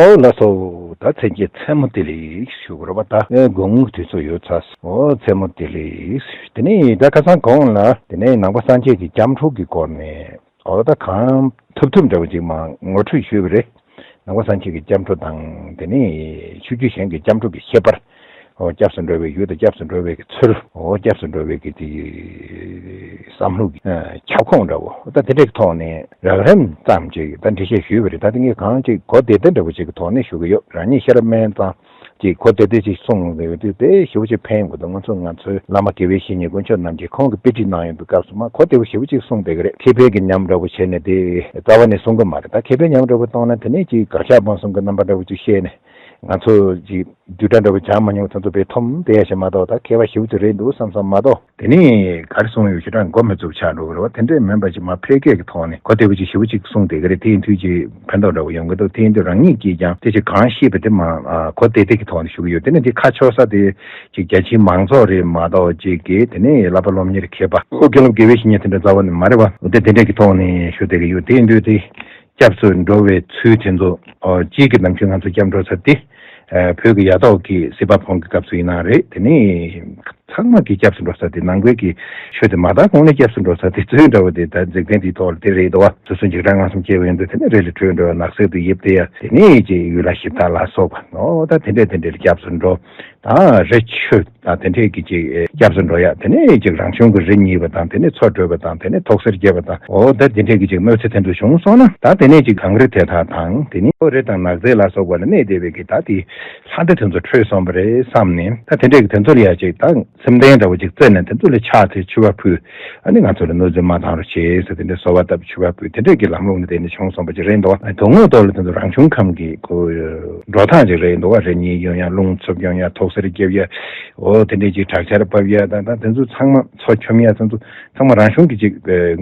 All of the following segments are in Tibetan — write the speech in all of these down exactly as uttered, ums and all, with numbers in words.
ཨོ་ལགས་སོ། ད་མཚན་བརྗོད་མཚན་མོ་བདེ་ལེགས་ཞུ་དགོས་རེད་པ། ད་དགོང་དམུ་དུས་ཚོད་ཡོལ་ཚར་སོང་། ཨོ་མཚན་མོ་བདེ་ལེགས། དེ་ནས་ད་ཁ་སང་གོང་ལ་དེ་ནས་ནང་པ་སངས་རྒྱས་ཀྱི་སྐྱབས་འགྲོ་གི་སྐོར་ནས། ཨོ་ད་གང་ཐུབ་ཐུབ་འདྲ་བོ་ཅིག་མར་ངོ་སྤྲོད་ཞུས་པ་རེད། ནང་པ་སངས་རྒྱས་ཀྱི་སྐྱབས་འགྲོ་དང་དེ་ནས་ཆོས་བརྒྱུད་གཞན་གྱི་སྐྱབས་འགྲོ་གི་ཁྱད་པར། ཨོ་སྐྱབས་སུ་འགྲོ་བའི་ཡུལ་དང་སྐྱབས་སུ་འགྲོ་བའི་གི་ཚུལ། ཨོ་སྐྱབས་སུ་འགྲོ་བའི་གི་དེ་བསམ་བློ་གི་ཨ་ཁྱབ་ཁོངས་འདྲ་བོ། ད་དེ་འདྲའི་ཐོག་ནས་རགས་རིམ་ཙམ་ཅིག་ད་འགྲེལ་བཤད་ཞུས་པ་རེད། ད་དེ་ངས་གང་ཅིག་གོ་བདེ་བདེ་འདྲ་བོ་ཅིག་གི་ཐོག་ནས་ཞུ་གི་ཡོད། རང་ཉིད་ཤེས་རབ་སྨན་གཙང་ཅིག་གོ་བདེ་བདེ་ཅིག་གསུངས་ཡོད་དུས་དེ་ཞེ་པོ་ཅིག་ཕན་ཡོང་གི་འདུག་ང་ཚོ་ང་ཚོའི་བླ་མ་དགེ་བའི་བཤེས་གཉེན་དཀོན་མཆོག་རྣམ་རྒྱལ་ཁོང་གིས་དཔེ་ཁྲིད་གནང་ཡོང་དུས་སྐབས་སུ་མར་གོ་བདེ་བོ་ཞེ་པོ་ཅིག་གསུངས་བསྡད་ཀྱི་རེད། མཁས་པའི་གི་ཉམས་འདྲ་བོ་བྱས་ནས་དེ་རྩ་བ་ནས་གསུང་གི་མ་རེད། ད་མཁས་པའི་ཉམས་འདྲ་བོ་གཏོང་ན་དེ་ནས་ཅིག་དགག་བཞག་སྤང་གསུམ་གྱི་རྣམ་པ་འདྲ་བོ་ཅིག་བཤད་ནས། ང་ཚོ་ཅིག་བསྡུས་གྲྭ་འདྲ་བོ་སྦྱང་མ་མྱོང་ཚོ་ཚོ་དཔེ་འཐོམ་བསྡད་ཡ་ཞིག་མ་གཏོགས། ད་མཁས་པ་ཞེ་པོ་ཅིག་རེད་འདུག་བསམ་བསམ་མ་གཏོགས། དེ་ནས་ག་རེ་གསུངས་ཡོད་ཞེ་དྲག་མགོ་མི་ཚོས་ཆགས་འགྲོ་གི་རེད་བ། དེ་འདྲས་མིན་པ་ཅིག་མར་ཕལ་སྐད་ཀྱི་ཐོག་ནས་གོ་བདེ་བོ་ཅིག་ཞེ་པོ་ཅིག་གསུངས་བསྡད་ཀྱི་རེད། དེ་ཡིན་དུས་ཅིག་ཕན་ཐོགས་འདྲ་བོ་ཡོང་གི་འདུག་དེ་ཡིན་དུས་རང་ཉིད་ཀྱིས་ཀྱང་དེ་ཅིག་གང་ཤེས་པ་དེ་མར་ཨ་གོ་བདེ་བདེ་གི་ཐོག་ནས་ཞུ་གི་ཡོད། དེ་ནས་དེ་ཁ་ཕྱོགས་ས་དེ་ཅིག་རྒྱ་ཆེའི་མང་ཚོགས་རེད་མ་གཏོགས་ཅིག་གི་དེ་ནས་བསླབ་པ་སློབ་གཉེར་མཁས་པ་ཨོ་དགེ་སློབ་དགེ་བའི་བཤེས་གཉེན་དེ་འདྲ་རྩ་བ་ནས་མ་རེད་བ། དེ་དེ་འདྲས་ཀྱི་ཐོག་ནས་ཞུ་བསྡད་ཀྱི་ཡོད། དེ་ཡིན་དུས་དེ། སྐྱབས་སུ་འགྲོ་བའི་ཚུལ་དེ་ཚོ། ཨོ་གཅིག་གི་ནམ་རྒྱུན་ང་ཚོ་སྐྱབས་འགྲོ་ས་དེ། ཨ་བོད་ཀྱི་ཡ་ཐོག་གི་སྲིད་པ་ཕུང་གི་སྐབས་སུ་ཡིན་ན་རེད། དེ་ནས་ཚང་མ་གི་སྐྱབས་སུ་འགྲོ་ས་དེ། ནང་པའི་གི་ཆོས་དེ་མ་དར་གོང་ནས་སྐྱབས་སུ་འགྲོ་ས་དེ་ཚོའི་འདྲ་བོ་དེ་ད་འཇིག་རྟེན་འདིའི་ཐོག་ལ་དེ་རེད་འདུག་བ། སོ་སོ་འཇིགས་སྐྲག་དངངས་སྐྲག་སྐྱེ་བ་ཡིན་དུས་དེ་ནས་རི་ལ་བྲོས་འགྲོ་ཡ། ནགས་གསེབ་ཏུ་ཡིབ་བསྡད་ཡ། དེ་ནས་ཅིག་ཡུལ་ལྷ་གཞི་བདག་ལ་སོགས་པ། ཨོ་ད་དེ་འདྲས་དེ་འདྲས་ལ་སྐྱབས་སུ་འགྲོ། ད་རི་ཆུ་དང་དེ་འདྲས་ཀྱི་ཅིག་སྐྱབས་སུ་འགྲོ་ཡ། དེ་ནས་ཅིག་རང་བྱུང་གི་རི་རྙེད་པ་དང་། དེ་ནས་མཚོ་བགྲོད་པ་དང་། དེ་ནས་ཐོག་སེར་རྒྱས་པ་དང་། འོ་ད་དེ་འདྲས་ཀྱི་ཅིག་གནོད་འཚེ་དེ་ཚོ་བྱུང་སོང་ན། ད་དེ་ནས་ཅིག་གངས་རི་དེ་དག་དང་། དེ་ནས་འོ་རི་དང་ནགས་ཚལ་ལ་སོགས་པ་ལ་གནས་བསྡད་པའི་གི་ད་དེ་ལྷ་འདྲེ་དེ་ཚོ་ཁྲོས་སོང་བ་རེད་བསམ་ནས། ད་དེ་འདྲས་ཀྱི་དེ་ཚོ་ལ་ཡ་ཅིག་ད་སེམས་རྟེན་འདྲ་བོ་ཅིག་བརྩེགས་ནས། དེ་ཚོ་ལ་ཕྱག་འཚལ་མཆོད་པ་ཕུལ། ཨ་ནི་ང་ཚོ་ལ་གནོད་འཚེ་མ་བཏང་རོགས་བྱེད་ཟེར། དེ་འདྲས་གསོལ་བ་བཏབ། མཆོད་པ་ཕུལ། དེ་འདྲས་ཀྱི་ལམ་ལུགས་ནི་དེ་ནས་བྱུང་སོང་བ་ཅིག་རེད་འདུག་དོན་དངོས་ཐོག་ལ་དེ་ཚོ་རང་བྱུང་ཁམས་ཀྱི་ཁོ་འགྲོ་སྟངས་ཅིག་རེད་འདུག་བ། རི་རྙེད་གཡུག་ཡ། རླུང་འཚུབ་ཡོང་ཡ། ཐོག་སེར་རྒྱབ་ཡ། འོ་དེ་འདྲས་ཀྱི་དྲག་ཆར་བབས་ཡ་དང་། ད་དེ་ཚོ་ཚང་མ། མཚོ་འཁྱོམ་ཡ། དེ་ཚོ་ཚང་མ་རང་བྱུང་གི་ཅིག་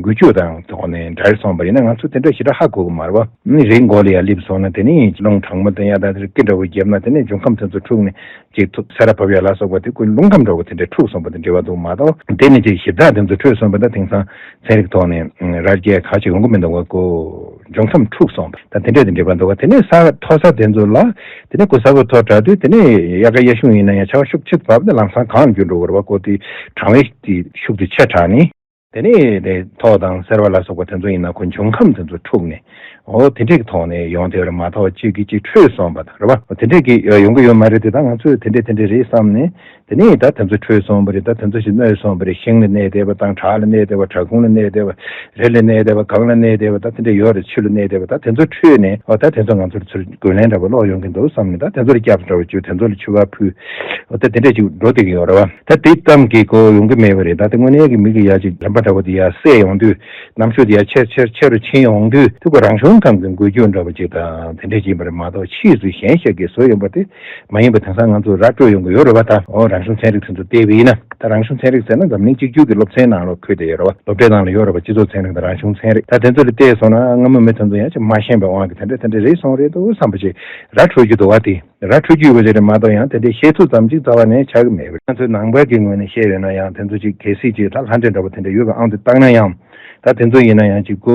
འགུལ་སྐྱོད་དང་ཐོག་ནས་འདྲ་སོང་བ་ཡིན་ན། ང་ཚོ་དེ་འདྲ་ཞེ་དྲག་ཧ་གོ་གི་མ་རེད་བ། ནི་རི་མགོ་ལ་ཡ་སླེབས་སོང་ན། དེ་ནས་རླུང་གྲང་མོ་བཏང་ཡ་དང་། དེ་སྐེ་འདྲ་བོ་བརྒྱབ་ན་དེ་ནས་འབྱུང་ཁམས་དེ་ཚོ་འཁྲུགས་ནས་ཅིག་ཐུག་སེར་བ་བབས་ཡ་ལ་སོགས་པ་དེ་ཀུན་རླུང་ཁམས་འདྲ་བོ་དེ་འདྲ་འཁྲུགས་སོང་བ་དེ་འདྲ་བ་འདུག་མ་གཏོགས། དེ་ནས་ཅིག་གཞི་བདག་དེ་ཚོ་ཁྲོས་སོང་བ་དང་། དེང་སང་ཚན་རིག་ཐོག་ནས་ར་རྒྱས་ག་ཅིག་ཡོང་གི་མི་འདུག་བ། ཀོ་འབྱུང་ཁམས་འཁྲུགས་སོང་བ་དང་དེ་འདྲ་དེ་འདྲ་བ་འདུག་བ། དེ་ནས་ས་མཐོ་ས་དེ་ཚོ་ལ། དེ་ནས་ཀོ་ས་ཁུག་མཐོ་དྲགས་དུས། དེ་ནས་དབྱར་ཁ་དབྱར་གཞུང་ཡིན་ན་ཡང་ཆར་པ་ཤུགས་ཆེ་བབས་ནས་ལམ་སང་གངས་ལ་འགྱུར་འགྲོ་གི་རེད་བ། ཀོ་དེ་གྲང་བའི་དེ་ཤུགས་དེ་ཆེ་དྲགས་ནས། དེ་ནས་དེ་ཐོག་དང་སེར་བ་ལ་སོགས་པ་དེ་ཚོ་ཡིན་ན་ཁོ་འབྱུང་ཁམས་དེ་ཚོ་འཁྲུགས་ནས། འོ་དེ་འདྲས་ཀྱི་ཐོག་ནས་ཡོང་དེ་རེད་མ་གཏོགས། གཅིག་གིས་གཅིག་ཁྲོས་སོང་བ་དང་རེད་བ། དེ་འདྲས་ཀྱི་ཡོང་གི་ཡོད་མ་རེད་དེ། ད་ང་ཚོས་དེ་འདྲས་དེ་འདྲས་རེད་བསམ་ནས། དེ་ནས་ད་དེ་ཚོ་ཁྲོས་སོང་བ་རེད། ད་དེ་ཚོ་ཞིག་གནོད་སོང་བ་རེད། ཤིང་ལ་གནས་བསྡད་པ་དང་། བྲག་ལ་གནས་བསྡད་པ། བྲག་ཁུང་ལ་གནས་བསྡད་པ། རི་ལ་གནས་བསྡད་པ། གངས་ལ་གནས་བསྡད་པ། ད་དེ་འདྲས་ཡོད་རེད། ཆུ་ལ་གནས་བསྡད་པ། ད་དེ་ཚོ་ཁྲོས་ནས། འོ་ད་དེ་ཚོ་ང་ཚོར་ཚུར་རྒོལ་ལན་འདྲ་བོ་སློག་ཡོང་གི་འདུག་བསམ་ནས། ད་དེ་ཚོ་ལ་སྐྱབས་འདྲ་བོ་བཅོལ། དེ་ཚོ་ལ་མཆོད་པ་ཕུལ། འོ་ད་དེ་འདྲས་ཅིག་འགྲོ་བསྡད་ཀྱི་ཡོད་རེད་བ། ད་དེ་ཙམ་གྱིས་ཁོ་ཡོང་གི་མེད་པ་རེད། ད་དེ་དངོས་གནས་ཀྱི་མི་གི་ཡ་ཅིག་རིམ་པ་འདྲ་བོ་དེ་ཡ་སད་ཡོང་དུས། གནམ་ཤུགས་དེ་ཡ་ཆེར་ཆེར་ཆེ་རུ་ཕྱིན་ཡོང་དུས། དེ་ཁོ་རང་བྱུང་ཁམས་ཀྱི་འགུལ་སྐྱོད་འདྲ་བོ་ཅིག་དང་དེ་འདྲས་ཅིག་ཡིན་པ་རེད་མ་གཏོགས། ཕྱིས་སུ་གཞན་ཞིག་གིས་བཟོས་ཡོང་པ་དེ་མ་ཡིན་པ་དེང་སང་ང་ཚོ་ར་སྤྲོད་ཡོང་གི་ཡོད་རེད་བ། ད་འོ་རང་བྱུང་ཚན་རིག་དེ་ཚོ་བལྟས་པ་ཡིན་ན། ད་རང་བྱུང་ཚན་རིག་ཟེར་ན་འཛམ་གླིང་གཅིག་གྱུར་གྱི་སློབ་ཚན་ནང་ལ་འཁོད་བསྡད་ཡོད་རེད་བ། སློབ་གྲྭའི་ནང་ལ་ཡོད་རེད་བ། སྤྱི་ཚོགས་ཚན་རིག་དང་རང་བྱུང་ཚན་རིག་ད་དེ་ཚོ་ལ་བལྟས་སོང་ན། སྔ་མོ་མི་དེ་ཚོ་ཡང་ཅིག་མ་ཤེས་པའི་དབང་གིས་དེ་འདྲས་དེ་འདྲས་རེད་སོང་རེད་འདུག་བསམ་པ་ཅིག་ར་འཕྲོད་རྒྱུ་འདུག་བ། དེ་ར་འཕྲོད་རྒྱུ་ཡོད་པ་ཅིག་རེད་མ་གཏོགས། ཡང་དེ་འདྲའི་བཤད་ཚུལ་ཙམ་ཅིག་རྩ་བ་ནས་ཆགས་ཀྱི་མེད་པ་རེད། ང་ཚོའི་ནང་པ་གི་ངོས་ནས་བཤད་ཡོད་ན་ཡང་། དེ་ཚོ་ཅིག་གལ་སྲིད་ཅིག་ད་ལྷ་འདྲེ་འདྲ་བོ་དེ་འདྲ་ཡོད་པའི་དབང་དུ་བཏང་ན་ཡང་། ད་དེ་ཚོ་ཡིན་ན་ཡང་ཅིག་ཁོ་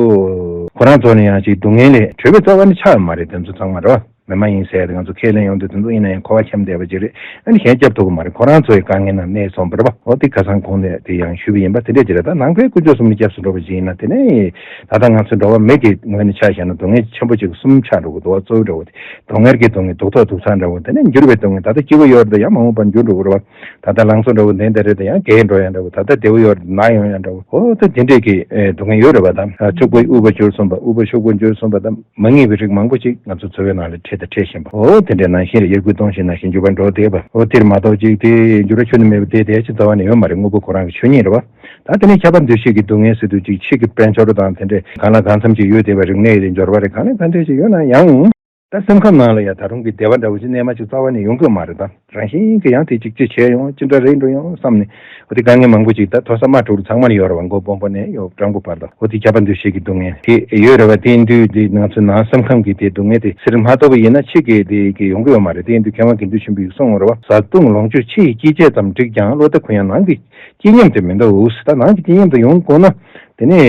ཁོ་རང་ཚོ་ནི་ཡང་ཅིག་སྡུག་བསྔལ་ལས་གྲོལ་བའི་རྩ་བ་ནས་ཆགས་ཡོད་མ་རེད། དེ་ཚོ་ཚང་མ་རེད་བ། མི་མ་ཡིན་ཟེར་ཡ་དེ་ང་ཚོ་ཁས་ལེན་ཡོང་དུས། དེ་ཚོ་ཡིན་ན་ཡང་འཁོར་བ་འཁྱམས་བསྡད་པ་ཅིག་རེད། ཨ་ནི་གཞན་སྐྱོབ་ཐུབ་ཀྱི་མ་རེད། ཁོ་རང་ཚོ་ཡི་དཀའ་ངལ་ནང་གནས་སོང་བ་རེད་བ། འོ་དེ་ཁ་སང་གོང་ནས་དེ་ཡང་ཞུས་པ་ཡིན་པ། དེ་འདྲས་ཅིག་རེད། ད་ནང་པའི་དཀོན་མཆོག་གསུམ་ལ་སྐྱབས་སུ་འགྲོ་བ་ཅིག་ཡིན་ན། དེ་ནས་ད་ལྟ་ང་ཚོ་འགྲོ་བ་མི་གི་ངོས་ནས་ཆ་བཞག་ན་སྡུག་བསྔལ་ཆེན་པོ་ཅིག་གསུམ་ཆགས་འགྲོ་གི་འདུག་བ། གཙོ་བོ་འདྲ་བོ་དེ་སྡུག་བསྔལ་གྱི་སྡུག་བསྔལ། སྡུག་ཐོག་སྡུག་ཚ་འདྲ་བོ། དེ་ནས་འགྱུར་བའི་སྡུག་བསྔལ། ད་ལྟ་སྐྱིད་པོ་ཡོད་རེད་དེ་ཡང་མ་འོངས་པར་འགྱུར་འགྲོ་གི་རེད་བ། ད་ལྟ་ལང་ཚོ་འདྲ་བོ་ལྡན་བསྡད་རེད་དེ་ཡང་རྒས་འགྲོ་ཡ་འདྲ་བོ། ད་ལྟ་བདེ་པོ་ཡོད་རེད་ན་ཡོང་ཡ་འདྲ་བོ། འོ་ད་དེ་འདྲས་ཀྱི་ཨེ་སྡུག་བསྔལ་ཡོད་རེད་བ། ད་ཕྱུག་པོ་ཨུཏྤལ་གྱུར་སོང་བ། ཨུཏྤལ་ཕྱུག་པོ་གྱུར་སོང་བ། ད་མ་ངེས་པའི་རིགས་མང་པོ་ཅིག་ང་ཚོ་འཚོ་བའི་ནང་ལ་འཕྲད་དང་འཕྲད་བཞིན་པ། འོ་དེ་འདྲའི་ནང་བཞིན་ལ་དབྱར་དགུན་སྟོང་བཞིན་ནང་བཞིན་འགྱུར་བ་འགྲོ་བསྡད་པ། འོ་དེར་མ་གཏོགས་ཅིག་དེ་འགྱུར་བ་ཁྱོན་ནས་མེད་པ་དེ་དེ་ཅིག་རྩ་བ་ནས་ཡོད་མ་རེད། དངོས་པོ་ཁོ་རང་གི་ཆོས་ཉིད་རེད་བ། ད་དེ་ནས་ཁྱབ་པ་འདུ་ཤེས་ཀྱི་སྡུག་བསྔལ་ཟེར་དུས་ཅིག་ཕྱི་གི་དཔལ་འབྱོར་དང་དེ་འདྲའི་གང་ལ་གང་འཚམ་ཅིག་ཡོད་བསྡད་པ། རིག་གནས་ཀྱི་འབྱོར་པ་རེད། གང་ལ་གང་འཚམ་ཅིག་ཡོད་ན་ཡང་། ད་སེམས་ཁམས་ནང་ལ་ཡང་ད་རུང་གི་བདེ་བ་འདྲ་བོ་ཅིག་རྣལ་མ་ཅིག་རྩ་བ་ནས་ཡོང་གི་ཡོད་མ་རེད། ད་རང་བཞིན་གྱིས་ཡང་དེ་ཅིག་ཅིག་བྱས་ཡོང་། ཅི་འདྲ་རེད་འགྲོ་ཡོང་བསམ་ནས། འོ་དེ་དཀའ་ངལ་མང་པོ་ཅིག་ད་མཐོ་ས་དམའ་ཕྲུག་ཚང་མ་ལ་ཡོད་རེད་བ། མགོ་སྦོམ་པོ་ནས་ཡོད་སྤྲང་པོ་བར་དུ། འོ་དེ་ཁྱབ་པ་འདུ་ཤེས་ཀྱི་སྡུག་བསྔལ་དེ་ཡོད་རེད་བ། དེ་ཡིན་དུས་དེ་ང་ཚོའི་ནང་སེམས་ཁམས་ཀྱི་དེ་སྡུག་བསྔལ་དེ་ཚུར་མ་རྟོགས་པ་ཡིན་ན་ཕྱི་གི་དེ་གི་ཡོང་གི་ཡོད་མ་རེད། དེ་ཡིན་དུས་མཁས་དབང་དགེ་འདུན་ཆོས་འཕེལ་གྱིས་གསུངས་ཡོད་རེད་བ། བཟའ་བཏུང་ལོངས་སྤྱོད་ཕྱི་ཡི་སྐྱེད་བྱེད་ཙམ། འགྲིག་ཀྱང་བློ་བདེ་ཁོ་ཡང་ནང་གི་སྐྱིད་ཉམས་དེ་མི་འདུག་ད་ནང་གི་སྐྱིད་ཉམས་དེ་ཡོང་དགོས་ན། དེ་ནས་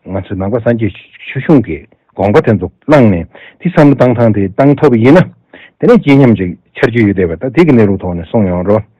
ང་ཚོའི་ནང་པ་སངས་རྒྱས་ཆོས་གཞུང་གི་དགོངས་པ་དེ་ཚོ་བླངས་ནས་དེ་བསམ་བློ་བཏང་ཐངས་དེ་བཏང་ཐུབ་པ་ཡིན་ན། དེ་ནས་སྐྱིད་མཉམ་ཅིག་འཆར་རྒྱུ་ཡོད་བསྡད་པ་ད་དེ་གི་གནས་ལུགས་ཐོག་ནས་གསུངས་ཡོང་རོགས།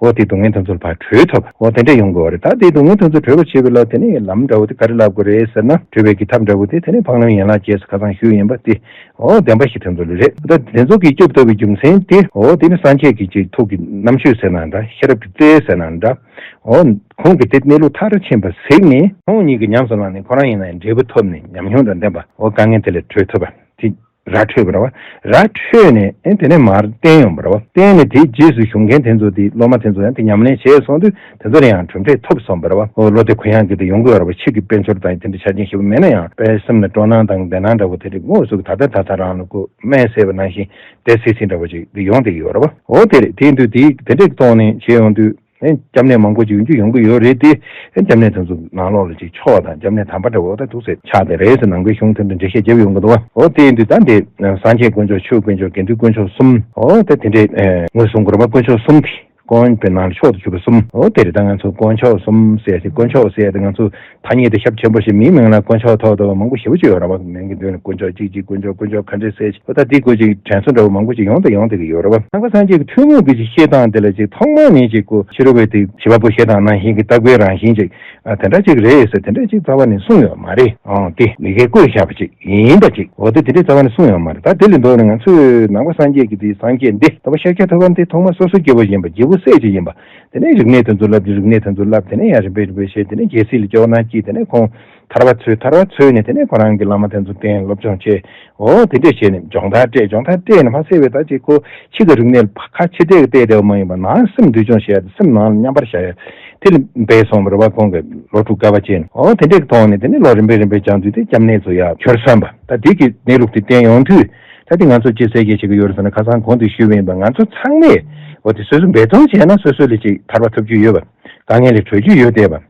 འོ་དེ་སྡུག་བསྔལ་དེ་ཚོ་ལ་ཕར་གྲོལ་ཐུབ་པ་འོ་དེ་འདྲ་ཡོང་དགོས་རེད། ད་དེ་སྡུག་བསྔལ་དེ་ཚོ་གྲོལ་བར་བྱེད་པའི་ལ་དེ་ནས་ལམ་འདྲ་བོ་དེ་ག་རེ་ལབ་དགོས་རེད་ཟེར་ན། གྲོལ་བའི་གི་ཐབས་འདྲ་བོ་དེ་དེ་ནས་འཕགས་ལམ་ཡན་ལག་བརྒྱད་ཟེར་ཁ་སང་ཞུས་ཡིན་པ་དེ། འོ་བདེན་པ་ཞིག་དེ་ཚོ་ལ་རེད། ད་དེ་ཚོ་གི་སྐྱོབ་ཐུབ་པའི་རྒྱུ་མཚན་དེ་འོ་དེ་ནི་སངས་རྒྱས་ཀྱི་ཅིག་ཐུགས་ཀྱི་རྣམ་དཔྱོད་ཟེར་ན་འདྲ། ཤེས་རབ་ཀྱི་རྩལ་ཟེར་ན་འདྲ། འོ་ཁོང་གིས་དེ་གནས་ལུགས་མཐར་ཕྱིན་པ་གཟིགས་ནས་ཁོང་ཉིད་ཀྱིས་ཉམས་སུ་བླངས་ནས་ཁོ་རང་ཡིན་ན་ཡང་འབྲས་བུ་ཐོབ་ནས་ཉམས་མྱོང་དང་ལྡན་པ་འོ་དཀའ་ངལ་དེ་ལས་གྲོལ་ཐུབ་པ་དེ། ར་འཕྲོད་པ་རེད་བ། ར་འཕྲོད་ནས་ཨེ་དེ་ནས་མར་བསྟན་ཡོང་བ་རེད་བ། བསྟན་ནས་དེའི་རྗེས་སུ་ཞུགས་མཁན་དེ་ཚོ་དེ་སློབ་མ་དེ་ཚོ་ཡང་དེ་ཉམས་ལེན་བྱས་སོང་དུས་དེ་ཚོ་ལ་ཡང་གྲུབ་འབྲས་ཐོབ་སོང་བ་རེད་བ། ཨོ་བློ་བདེ་གུ་ཡངས་ཀྱི་དེ་ཡོང་གི་ཡོད་རེད་བ། ཕྱིས་ཀྱི་དཔལ་འབྱོར་དང་དེ་འདྲ་ཆ་རྐྱེན་ཞེ་པོ་མེད་ན་ཡང་དཔེ་སེམས་ལ་སྤྲོ་སྣང་དང་བདེ་སྣང་འདྲ་བོ་དེ་རིགས་དངོས་སུ་ད་ལྟ་ད་ལྟ་རང་ལ་ཁོ་སྨན་བཟས་པ་ནང་བཞིན་དེ་སིལ་སིལ་འདྲ་བོ་ཅིག་དེ་ཡོང་བསྡད་ཀྱི་ཡོད་རེད་བ། ཨོ་དེ་རེད། དེ་ཡིན་དུས་དེ་དེ་འདྲས་ཀྱི་ཐོག་ནས་བྱས་ཡོང་དུས། ཨེ་སྐྱབས་གནས་མང་པོ་ཅིག་ཡོང་རྒྱུ་ཡོང་གི་ཡོད་རེད་དེ། ཨེ་སྐྱབས་གནས་དེ་ཚོ་ནང་ལོགས་ལ་ཅིག་ཆོག་པ་དང་སྐྱབས་གནས་དམ་པ་འདྲ་བོ་ད་འདུག་སེ་ཆགས་བསྡད་རེད་ཟེར་ནང་པའི་གཞུང་དེ་འདྲ་འགྲེལ་བཤད་བརྒྱབ་ཡོང་གི་འདུག་བ། འོ་དེ་ཡིན་དུས་ད་འདི་སངས་རྒྱས་དཀོན་མཆོག་ཆོས་དཀོན་མཆོག་དགེ་འདུན་དཀོན་མཆོག་གསུམ། འོ་ད་དེ་འདྲའི་ཨེ་ངོས་བཟུང་དགོས་རེད་པ། དཀོན་མཆོག་གསུམ་དེ་དཀོན་པའི་ནང་ལ་མཆོག་ཏུ་གྱུར་པ་གསུམ། འོ་དེ་རེད། ད་ང་ཚོ་དཀོན་མཆོག་གསུམ་ཟེར་ཏེ་དཀོན་མཆོག་ཟེར་ཏེ་ང་ཚོ་ཐ་སྙད་དེ་ཞབས་ཆེན་པོ་ཞིག་མིའི་མིང་ལ་དཀོན་མཆོག་ཐོགས་འདུག་མང་པོ་ཞེ་པོ་ཅིག་ཡོད་རེད་པ། མིང་གི་མདུན་ལ་དཀོན་མཆོག་གཅིག་གཅིག་དཀོན་མཆོག་དཀོན་མཆོག་ག་འདྲས་ཟེར་ཅིག་འོ་ད་དེ་སྐོར་ཅིག་དྲན་གསོ་འདྲ་བོ་མང་པོ་ཅིག་ཡོང་དང་ཡོང་བསྡད་ཀྱི་ཡོད་རེད་པ། ནང་པ་སངས་རྒྱས་ཀྱི་ཐུན་མོང་གི་ཅིག་བཤད་སྟངས་དེ་ལ་ཅིག་ཐོག་མ་ནས་ཅིག་གོ་ཕྱི་རོལ་པའི་དེ་བྱེད་པ་པོ་བཤད་སྟངས་ནང་བཞིན་གྱི་ལྟ་བའི་རང་བཞིན་ཅིག་ཨ་དེ་འདྲ་ཅིག་རེད་ཟེར་དེ་འདྲ་ཅིག་རྩ་བ་ནས་གསུངས་ཡོད་མ་རེད། ཨང་དེ་མི་སྒེར་བཀོད་བཞག་པ་ཅིག་ཡིན་པ་ཅིག་འོ་དེ་དེ་འདྲའི་རྩ་བ་ནས་གསུངས་ཡོད་མ་རེད། ད་དེ་ལས་ལྡོག་ནས་ང་ཚོས་ནང་པ་སངས་རྒྱས་ཀྱི་དེ་སངས་རྒྱས་འདི་སྟོན་པ་ཤཱཀྱ་ཐུབ་པ་འདི་ཐོག་མ་སོ་སོ་སྐྱེ་བོ་ཡིན་པ། རྗེ་བོ་སྲས་ཅིག་ཡིན་པ། དེ་ནས་རིག་གནས་དེ་ཚོ་བསླབ། དེ་རིག་གནས་དེ་ཚོ་བསླབ། དེ་ནས་ཡང་རིམ་པས་རིམ་པས་བྱས་དེ་ནས་རྒྱལ་སྲིད་ལ་སྐྱོར་ན་སྐྱིད། དེ་ནས་ཁོང་ཐར་པ་འཚོལ། ཐར་པ་འཚོལ་ནས་དེ་ནས་ཁོ་རང་གི་བླ་མ་དེ་ཚོ་བསྟེན། སློབ་སྦྱོང་བྱས། འོ་དེ་འདྲས་བྱས་ནས་སྦྱོང་བརྡར་སྤྲད། སྦྱོང་བརྡར་སྤྲད་ནས་མ་ཟད་པའི་ད་ཅིག་ཁོ་ཕྱི་གི་རིག་གནས་ལ་ཁ་ཕྱི་བལྟས་ཀྱི་བལྟས་བསྡད་པ་མ་ཡིན་པ་ནང་སེམས་འདུལ་སྦྱོང་བྱས་ཏེ་སེམས་ནང་ལ་མཉམ་པར་བཞག་ཡ་དེ་ལ་འབད་སོང་བ་རེད་པ། ཁོང་གི་ལོ་དྲུག་དཀའ་བ་སྤྱད་ནས། འོ་དེ་འདྲས་ཀྱི་ཐོག་ནས་དེ་ནས་ལོ་རིམ་པས་རིམ་པས་སྦྱང་དུས་དེ་སྐྱབས་གནས་ཚོ་ཡར་གྱུར་སོང་བ། ད་དེ་གི་གནས་ལུགས་དེ་བསྟན་ཡོང་དུས། ད་དེ་ང་ཚོ་ཅི་ཟེར་གྱི་བྱེད་ཀྱི་ཡོད་རེད་ཟེར་ན། ཁ་སང་གོང་དུ་ཞུས་པ་ཡིན་པ། ང་ཚོ་ཚང་མས་འོ་དེ་སོ་སོ་འབད་བརྩོན་བྱས་ན་སོ་སོ་ལ་ཅིག་ཐར་པ་ཐོབ་རྒྱུ་ཡོད་པ། དཀའ་ངལ་ལས་གྲོལ་རྒྱུ་ཡོད་བསྡད་པ།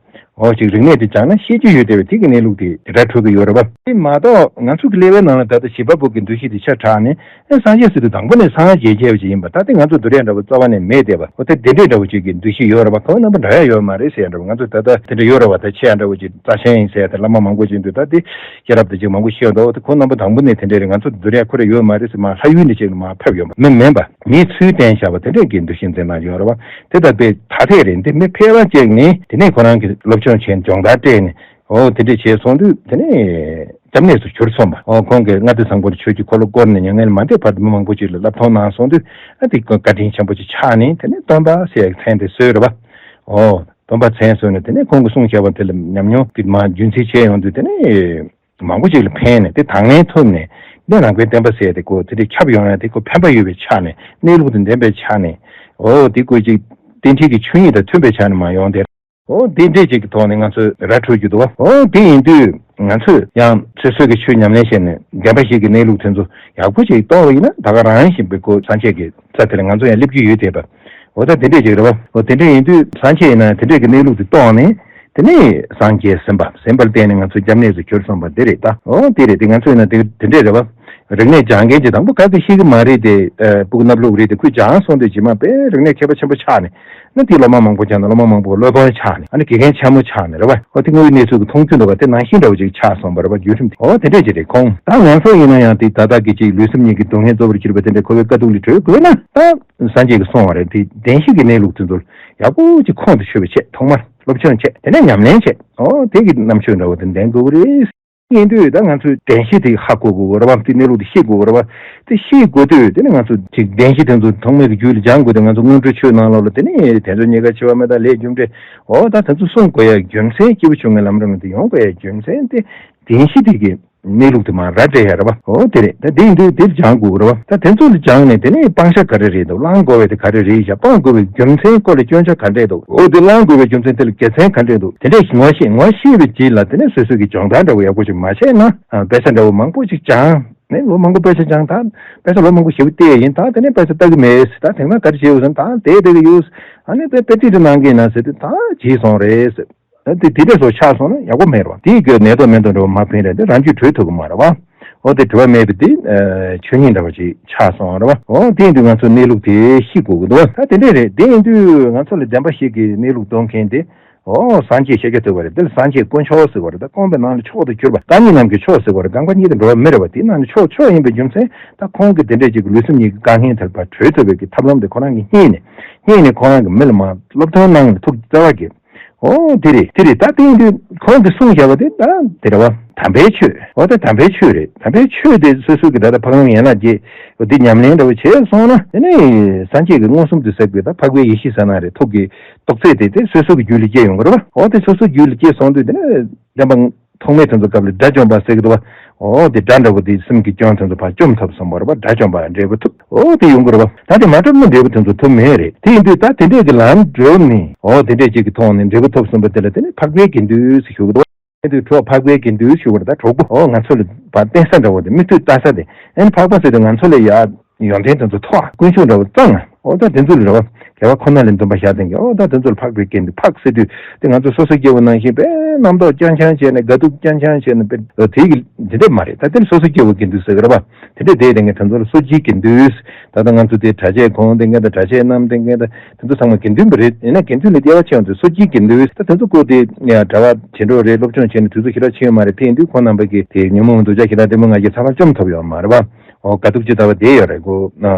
འོ་ཅིག་རིག་གནས་དེ་སྦྱངས་ན་ཤེས་རྒྱུ་ཡོད་བསྡད་པ། དེ་གི་གནས་ལུགས་དེ་ར་འཕྲོད་ཀྱི་ཡོད་རེད་པ། དེ་མ་གཏོགས་ང་ཚོ་གི་ཀླད་པའི་ནང་ལ་ད་ལྟ་བྱིས་པ་པོ་གི་འདུ་ཤེས་དེ་ཆ་དྲགས་ནས་ཨེ་སངས་རྒྱས་ཟེར་དུས་དང་པོ་ནས་སངས་རྒྱས་བྱས་པ་ཅིག་ཡིན་པ། ད་དེ་ང་ཚོ་འདུ་འབྲས་འདྲ་བོ་རྩ་བ་ནས་མེད་བསྡད་པ། འོ་དེ་དེ་འདྲས་འདྲ་བོ་ཅིག་གི་འདུ་ཤེས་ཡོད་རེད་པ། ཁོ་རྣམ་པ་འདྲ་ཡ་ཡོད་མ་རེད་ཟེར་ཡ་འདྲ་བོ། ང་ཚོ་ད་ལྟ་དེ་འདྲ་ཡོད་རེད་པ། ད་ཆེ་ཡ་འདྲ་བོ་ཅིག་རྩ་ཆེན་ཡིན་ཟེར་ཡ་དེ་བླ་མ་མང་པོ་ཅིག་འདུག་ད་དེ་ཤེས་རབ་དེ་ཅིག་མང་པོ་ཤེས་འདུག་འོ་དེ་ཁོ་རྣམ་པ་དང་པོ་ནས་དེ་འདྲས་རེད། ང་ཚོ་འདུ་འབྲས་ཁོ་རེ་ཡོད་མ་རེད་ཟེར་མ་ལྷ་ཡུལ་འདི་ཅིག་ལ་མ་ཕེབས་ཡོད་པ་མི་མིན་པ། མིའི་ཚུལ་བསྟན་བཞག་པ་དེ་འདྲས་ཀྱི་འདུ་ཤེས་འཛིན་སྟངས་ཡོད་རེད་པ། དེ་ལྟར་པའི་ཐ་དད་རེད། འདི་མི་ཕལ་པ་ཅིག་ནི་དེ་ནས་ཁོ་རང་གི་སློབ་སྦྱོང་བྱས་ནས་སྦྱོང་བརྡར་སྤྲད་ནས། འོ་དེ་འདྲས་བྱས་སོང་དུས་དེ་ནས་སྐྱབས་གནས་སུ་གྱུར་སོང་བ། འོ་ཁོང་གིས་ལྔ་སྡེ་བཟང་པོ་ཆོས་ཀྱི་འཁོར་ལོ་བསྐོར་ནས་མྱ་ངན་ལས་མ་འདས་བར་དུ་མི་མང་པོ་ཅིག་ལ་བསླབ་ཐོངས་གནང་སོང་དུས། ཨ་དེ་བཀའ་དྲིན་ཆེན་པོ་ཅིག་ཆགས་ནས་དེ་ནས་སྟོན་པ་ཟེར་ཡག་མཚན་དེ་གསོལ་རེད་པ། འོ་སྟོན་པ་མཚན་གསོལ་ནས་དེ་ནས་ཁོང་གིས་གསུངས་བཞག་པ་དེ་ལ་ཉམས་མྱོང་གི་མ་རྒྱུན་འཛིན་བྱས་ཡོང་དུས་དེ་ནས། མང་པོ་ཅིག་ལ་ཕན་ནས་དེ་དང་ལེན་ཐུབ་ནས་གནས་རང་དཔལ་བསྟན་པ་ཟེར་དེ་ཁོ་དེ་འདྲའི་ཁྱབ་ཡོང་ཡ་དེ་ཁོ་ཕན་པ་ཡོད་པའི་ཆ་ནས་གནས་ལུགས་དང་ལྡན་པའི་ཆ་ནས། འོ་དེ་ཁོ་ཅིག་རྟེན་འབྲེལ་གྱི་ཆོས་ཉིད་དང་མཐུན་པའི་ཆ་ནས་མ་ཡོང་དེ། འོ་དེ་འདྲས་ཅིག་གི་ཐོག་ནས་ང་ཚོས་ར་འཕྲོད་རྒྱུ་འདུག་བ། འོ་དེ་ཡིན་དུས་ང་ཚོས་ཡང་སོ་སོ་གི་ཆོས་ཉམས་ལེན་བྱས་ནས་བདེན་པ་ཞིག་གི་གནས་ལུགས་དེ་ཚོ་ཡག་པོ་ཅིག་རྟོགས་པ་ཡིན་ན་ད་ག་རང་བཞིན་པའི་ཁོ་སངས་རྒྱས་ཀྱི་ས་དེ་ལ་ང་ཚོ་ཡང་སླེབས་རྒྱུ་ཡོད་དེ་བ། འོ་ད་དེ་འདྲས་ཅིག་རེད་བ། འོ་དེ་འདྲས་ཡིན་དུས་སངས་རྒྱས་ཡིན་ན་དེ་འདྲས་ཀྱི་གནས་ལུགས་དེ་རྟོགས་ནས། དེ་ནས་སངས་རྒྱས་ཟིན་པ་ཟིན་པར་བརྟེན་ནས་ང་ཚོ་སྐྱབས་གནས་སུ་གྱུར་སོང་བ་འདི་རེད་ད། འོ་དེ་རེད། དེ་ང་ཚོ་ཡིན་ན་དེ་དེ་འདྲས་རེད་བ། རིག་གནས་སྦྱང་མཁན་གྱི་དང་པོ་ག་དེ་ཤེས་ཀྱི་མ་རེད་དེ། ཨ་སྤུ་གུ་སྣབས་ལུག་རེད་དེ། ཁོས་སྦྱངས་སོང་དུས་རྗེས་མ་དཔེ་རིག་གནས་མཁས་པ་ཆེན་པོ་ཆགས་ནས། ཨ་ནི་དེ་སློབ་མ་མང་པོ་སྦྱངས་ནས་སློབ་མ་མང་པོ་སློབ་དཔོན་ཆགས་ནས། ཨ་ནི་དགེ་རྒན་ཆེན་མོ་ཆགས་ནས་རེད་བ། འོ་དེ་དངོས་ཡོད་གནས་ཚུལ་གྱི་མཐོང་ཆོས་འདུག་བ། དེ་ནང་བཞིན་འདྲ་བོ་ཅིག་ཆགས་སོང་བ་རེད་བ། བརྒྱུད་རིམ་དེ་འོ་དེ་འདྲས་ཅིག་རེད། ཁོང་ད་ང་ཚོ་ཡིན་ན་ཡང་དེ་ད་ལྟ་གི་ཅིག་ལུས་སེམས་གཉིས་ཀྱི་སྡུག་བསྔལ་རྫོགས་པར་གྱུར་པ་དེ་འདྲས་ཁོ་བོའི་དཀའ་སྡུག་ལས་གྲོལ་དགོས་ན་ད་སངས་རྒྱས་ཀྱིས་གསུངས་པ་རེད། དེ་བདེན་བཞི་གི་གནས་ལུགས་དེ་ཚོར་ཡག་པོ་ཅིག་ཁོང་དུ་ཆུད་པ་བྱས། ཐོག་མར་སློབ་སྦྱོང་བྱས། དེ་ནས་ཉམས་ལེན་བྱས། འོ་དེ་གི་རྣམ་དཔྱོད་འདྲ་བོ་དེ་ལྡན་དགོས་ཀྱི་རེད། ཡིན་དུས་ད་ང་ཚོས་བདེན་བཞི་དེ་ཧ་གོ་དགོས་རེད་བ། དེ་གནས་ལུགས་དེ་ཤེས་དགོས་རེད་བ། དེ་ཤེས་དགོས་དུས་དེ་ནི་ང་ཚོ་ཅིག་བདེན་བཞི་དེ་ཚོ་ཐོག་མའི་གི་རྒྱུད་ལ་སྦྱང་དགོས་དུས། ང་ཚོ་སྔོན་འགྲོའི་ཆོས་ནང་ལོགས་ལ་དེ་ནི་དལ་འབྱོར་རྙེད་དཀའ། འཆི་བ་མི་རྟག། ལས་རྒྱུ་འབྲས། འོ་ད་དེ་ཚོ་གསུང་དགོས་ཡ་རྒྱུ་མཚན། སྐྱེས་བུ་ཆུང་ངུའི་ལམ་རིམ་དེ་ཡོང་དགོས་ཡ་རྒྱུ་མཚན་དེ་བདེན་བཞི་དེ་གི་གནས་ལུགས་དེ་མར་ར་སྤྲད་ཡ་རེད་བ། འོ་དེ་རེད། ད་དེ་ཡིན་དུས་དེར་སྦྱང་དགོས་རེད་བ། ད་དེ་ཚོ་ལ་སྦྱངས་ནས་དེ་ནས་སྤང་བྱ་ག་རེ་རེད་འདུག་བླང་དགོས་པ་དེ་ག་རེ་རེད་བཞག་བླང་དགོས་པའི་རྒྱུ་མཚན་སྐོར་ལ་སྐྱོན་ཆ་ག་འདྲས་འདུག་འོ་དེ་བླང་དགོས་པའི་རྒྱུ་མཚན་དེ་ལ་དགེ་མཚན་ག་འདྲས་འདུག་དེ་འདྲས་ངོ་ཤེས། ངོ་ཤེས་པའི་རྗེས་ལ་དེ་ནས་སོ་སོ་གི་སྦྱོང་བརྡར་འདྲ་བོ་ཡག་པོ་ཞིག་མ་བྱས་ན། ཨ་དཔེ་ཆ་འདྲ་བོ་མང་པོ་ཞིག་སྦྱངས་ནས། ལོ་མང་པོ་དཔེ་ཆ་སྦྱངས། ད་དཔེ་ཆ་ལོ་མང་པོ་ཞེ་པོ་བལྟས་ཡིན། ད་དེ་ནས་དཔེ་ཆ་ལྟ་གི་མེད། ད་དེང་སང་ག་རེ་བྱེད་འོས་ཟེར། ད་དེ་བལྟ་གི་ཡོད། ཨ་ནི་དཔེ་དཔེ་ཁྲིད་དུ་གནང་གི་ཡིན་ན་ཟེར་དུས་ད་བརྗེད་སོང་རེད་ཟེར། ད་དེ་དེ་འདྲ་སོགས་ཆགས་སོང་ན་ཡག་པོ་མེད་རེད་བ། དེའི་སྐོར་ནད་ཐོག་མེ་ཐོག་འདྲ་བ་མ་ཕན་རེད་དེ། རང་རྒྱུད་གྲོལ་ཐུབ་ཀྱི་མ་རེད་བ། འོ་དེ་གྲོལ་བ་མེད་པའི་དེ་ཆོས་ཉིད་འདྲ་བ་ཅིག་ཆགས་སོང་རེད་བ། འོ་དེ་ཡིན་དུས་ང་ཚོ་གནས་ལུགས་དེ་ཤེས་དགོས་ཀྱི་འདུག་བ། ད་དེ་འདྲས་རེད། དེ་ཡིན་དུས་ང་ཚོ་ལ་བདེན་པ་བཞི་གི་གནས་ལུགས་སྟོན་མཁན་དེ་ ཨོ་སངས་རྒྱས་ཤཱཀྱ་ཐུབ་པ་རེད། དེ་ལ་སངས་རྒྱས་དཀོན་མཆོག་ཟེར་བ་རེད། ད་དཀོན་པའི་ནང་ལ་མཆོག་ཏུ་གྱུར་པ། རྐང་གཉིས་རྣམས་ཀྱི་མཆོག་ཟེར་བ་རེད། རྐང་པ་གཉིས་དང་འགྲོ་བ་མི་རེད་པ། དེའི་ནང་ནས་མཆོག་མཆོག་ཡིན་པའི་རྒྱུ་མཚན། ད་ཁོང་གིས་དེ་འདྲས་ཅིག་ལུས་སེམས་གཉིས་ཀྱི་དཀའ་ངལ་དེར་ཕར་གྲོལ་ཐུབ་པའི་གི་ཐབས་ལམ་དེ་ཁོ་རང་གིས་རྙེད་ནས། རྙེད་ནས་ཁོ་རང་གིས་མི་ལ་མར་སློབ་སྟོན་གནང་ནས་ཐུགས་རྩ་བ་གིས། ཨོ་དེ་རེད། དེ་རེད། ད་དེ་ཡིན་དུས་ཁོང་གིས་གསུངས་བཞག་པ་དེ་ད་དེ་རེད་བ། དམ་པའི་ཆོས། ཨོ་ད་དམ་པའི་ཆོས་རེད། དམ་པའི་ཆོས་དེ་སོ་སོ་གི་ད་ལྟ་འཕགས་ལམ་ཡན་ལག་བརྒྱད་འདི་ཉམས་ལེན་འདྲ་བོ་བྱས་སོང་ན། དེ་ནས་སངས་རྒྱས་ཀྱི་མངོན་སུམ་དུ་གཟིགས་པའི་ད་འཕགས་པའི་ཡེ་ཤེས་ཟེར་ན་རེད། ཐུགས་ཀྱི་རྟོགས་ཚད་དེ་དེ་སོ་སོ་གི་རྒྱུད་ལ་སྐྱེ་ཡོང་གི་རེད་བ། ཨོ་དེ་སོ་སོ་རྒྱུད་ལ་སྐྱེ་སོང་དུས་དེ་ནས་བདེན་པ། ཐོག་མའི་དེ་ཚོ་སྐབས་ལ་དགྲ་བཅོམ་པ་ཟེར་གི་འདུག་བ། ཨོ་དེ་དགྲ་འདྲ་བོ་དེ་སེམས་ཀྱི་སྐྱོན་དེ་ཚོ་ཕར་བཅོམ་ཐུབ་སོང་བ་རེད་བ། དགྲ་བཅོམ་པ་འབྲས་བུ་ཐོབ། ཨོ་དེ་ཡོང་གི་རེད་བ། ད་དེ་མ་གྲུབ་ན་འབྲས་བུ་དེ་ཚོ་ཐོབ་མེད་རེད། དེ་ཡིན་དུས་ད་དེ་འདྲས་ཀྱི་ལམ་བགྲོད་ནས། ཨོ་དེ་འདྲས་ཅིག་གི་ཐོག་ནས་འབྲས་བུ་ཐོབ་སོང་བ་དེ་ལ་དེ་ནི་འཕགས་པའི་དགེ་འདུན་ཟེར་ཞུ་གི་འདུག་བ། དེ་དུས་གྲོགས་འཕགས་པའི་དགེ་འདུན་ཞུ་བ་རེད། ད་གྲོགས་པོ། ཨོ་ང་ཚོ་ལ་ཕར་བསྟེན་ས་འདྲ་བོ་དེ། མིག་ལྟོས་ལྟ་ས་དེ། ཨ་ནི་འཕགས་པ་ཟེར་དུས་ང་ཚོ་ལ་ཡ། ཡོན་ཏན་དེ་ཚོ་མཐོ་བ། དཀོན་མཆོག་འདྲ་བོ་གཙང་བ། ཨོ་ད་དེ་ཚོ་ལ་རེད་བ། དགེ་བ་ཁོ་ན་ལས་འདུན་པ་བཞག་དེ་གི། ཨོ་ད་དེ་ཚོ་ལ་འཕགས་པའི་དགེ་འདུན། འཕགས་ཟེར་དུས་དེ་ང་ཚོ་སོ་སོ་སྐྱེ་བོ་ནང་བཞིན་དཔེ་རྣམ་རྟོག་རྐྱང་རྐྱང་བྱས་ནས། དགའ་སྡུག་རྐྱང་རྐྱང་བྱས་ནས། དཔེ་དེ་གི་དེ་འདྲ་མ་རེད། ད་དེ་ལ་སོ་སོ་སྐྱེ་བོ་དགེ་འདུན་ཟེར་གི་རེད་བ། དེ་འདྲ་དེ་དེ་གི་དེ་ཚོ་ལ་སོ་སྐྱེའི་དགེ་འདུན། ད་ལྟ་ང་ཚོ་དེ་གྲྭ་ཆས་གོན་དེ་གི་དང་། གྲྭ་ཆས་བསྣམས་དེ་གི་དང་། དེ་ཚོ་ཚང་མ་དགེ་འདུན་པ་རེད། ཡིན་ན་དགེ་འདུན་ལས་སྐྱེ་བ་ཆེ་བ་ཚོ་སོ་སྐྱེའི་དགེ་འདུན། ད་དེ་ཚོ་སྐོར་དེ་གྲྭ་པ་བྱེད་འགྲོ་རེད། སློབ་སྦྱོང་བྱས་ནས་དུས་ཚོད་ཞེ་དྲག་ཕྱིན་ཡོད་མ་རེད། དེ་ཡིན་དུས་ཁོང་རྣམ་པ་གི་དེ་ཉོན་མོངས་འདུ་བྱེད་ཞེ་སྡང་གཏི་མུག་ང་རྒྱལ་ཚང་མ་བཅོམ་ཐུབ་ཡོད་མ་རེད་བ། ཨོ་དགའ་སྡུག་ཅི་ལྟ་བུ་དེ་ཡོད་རེད་གོ།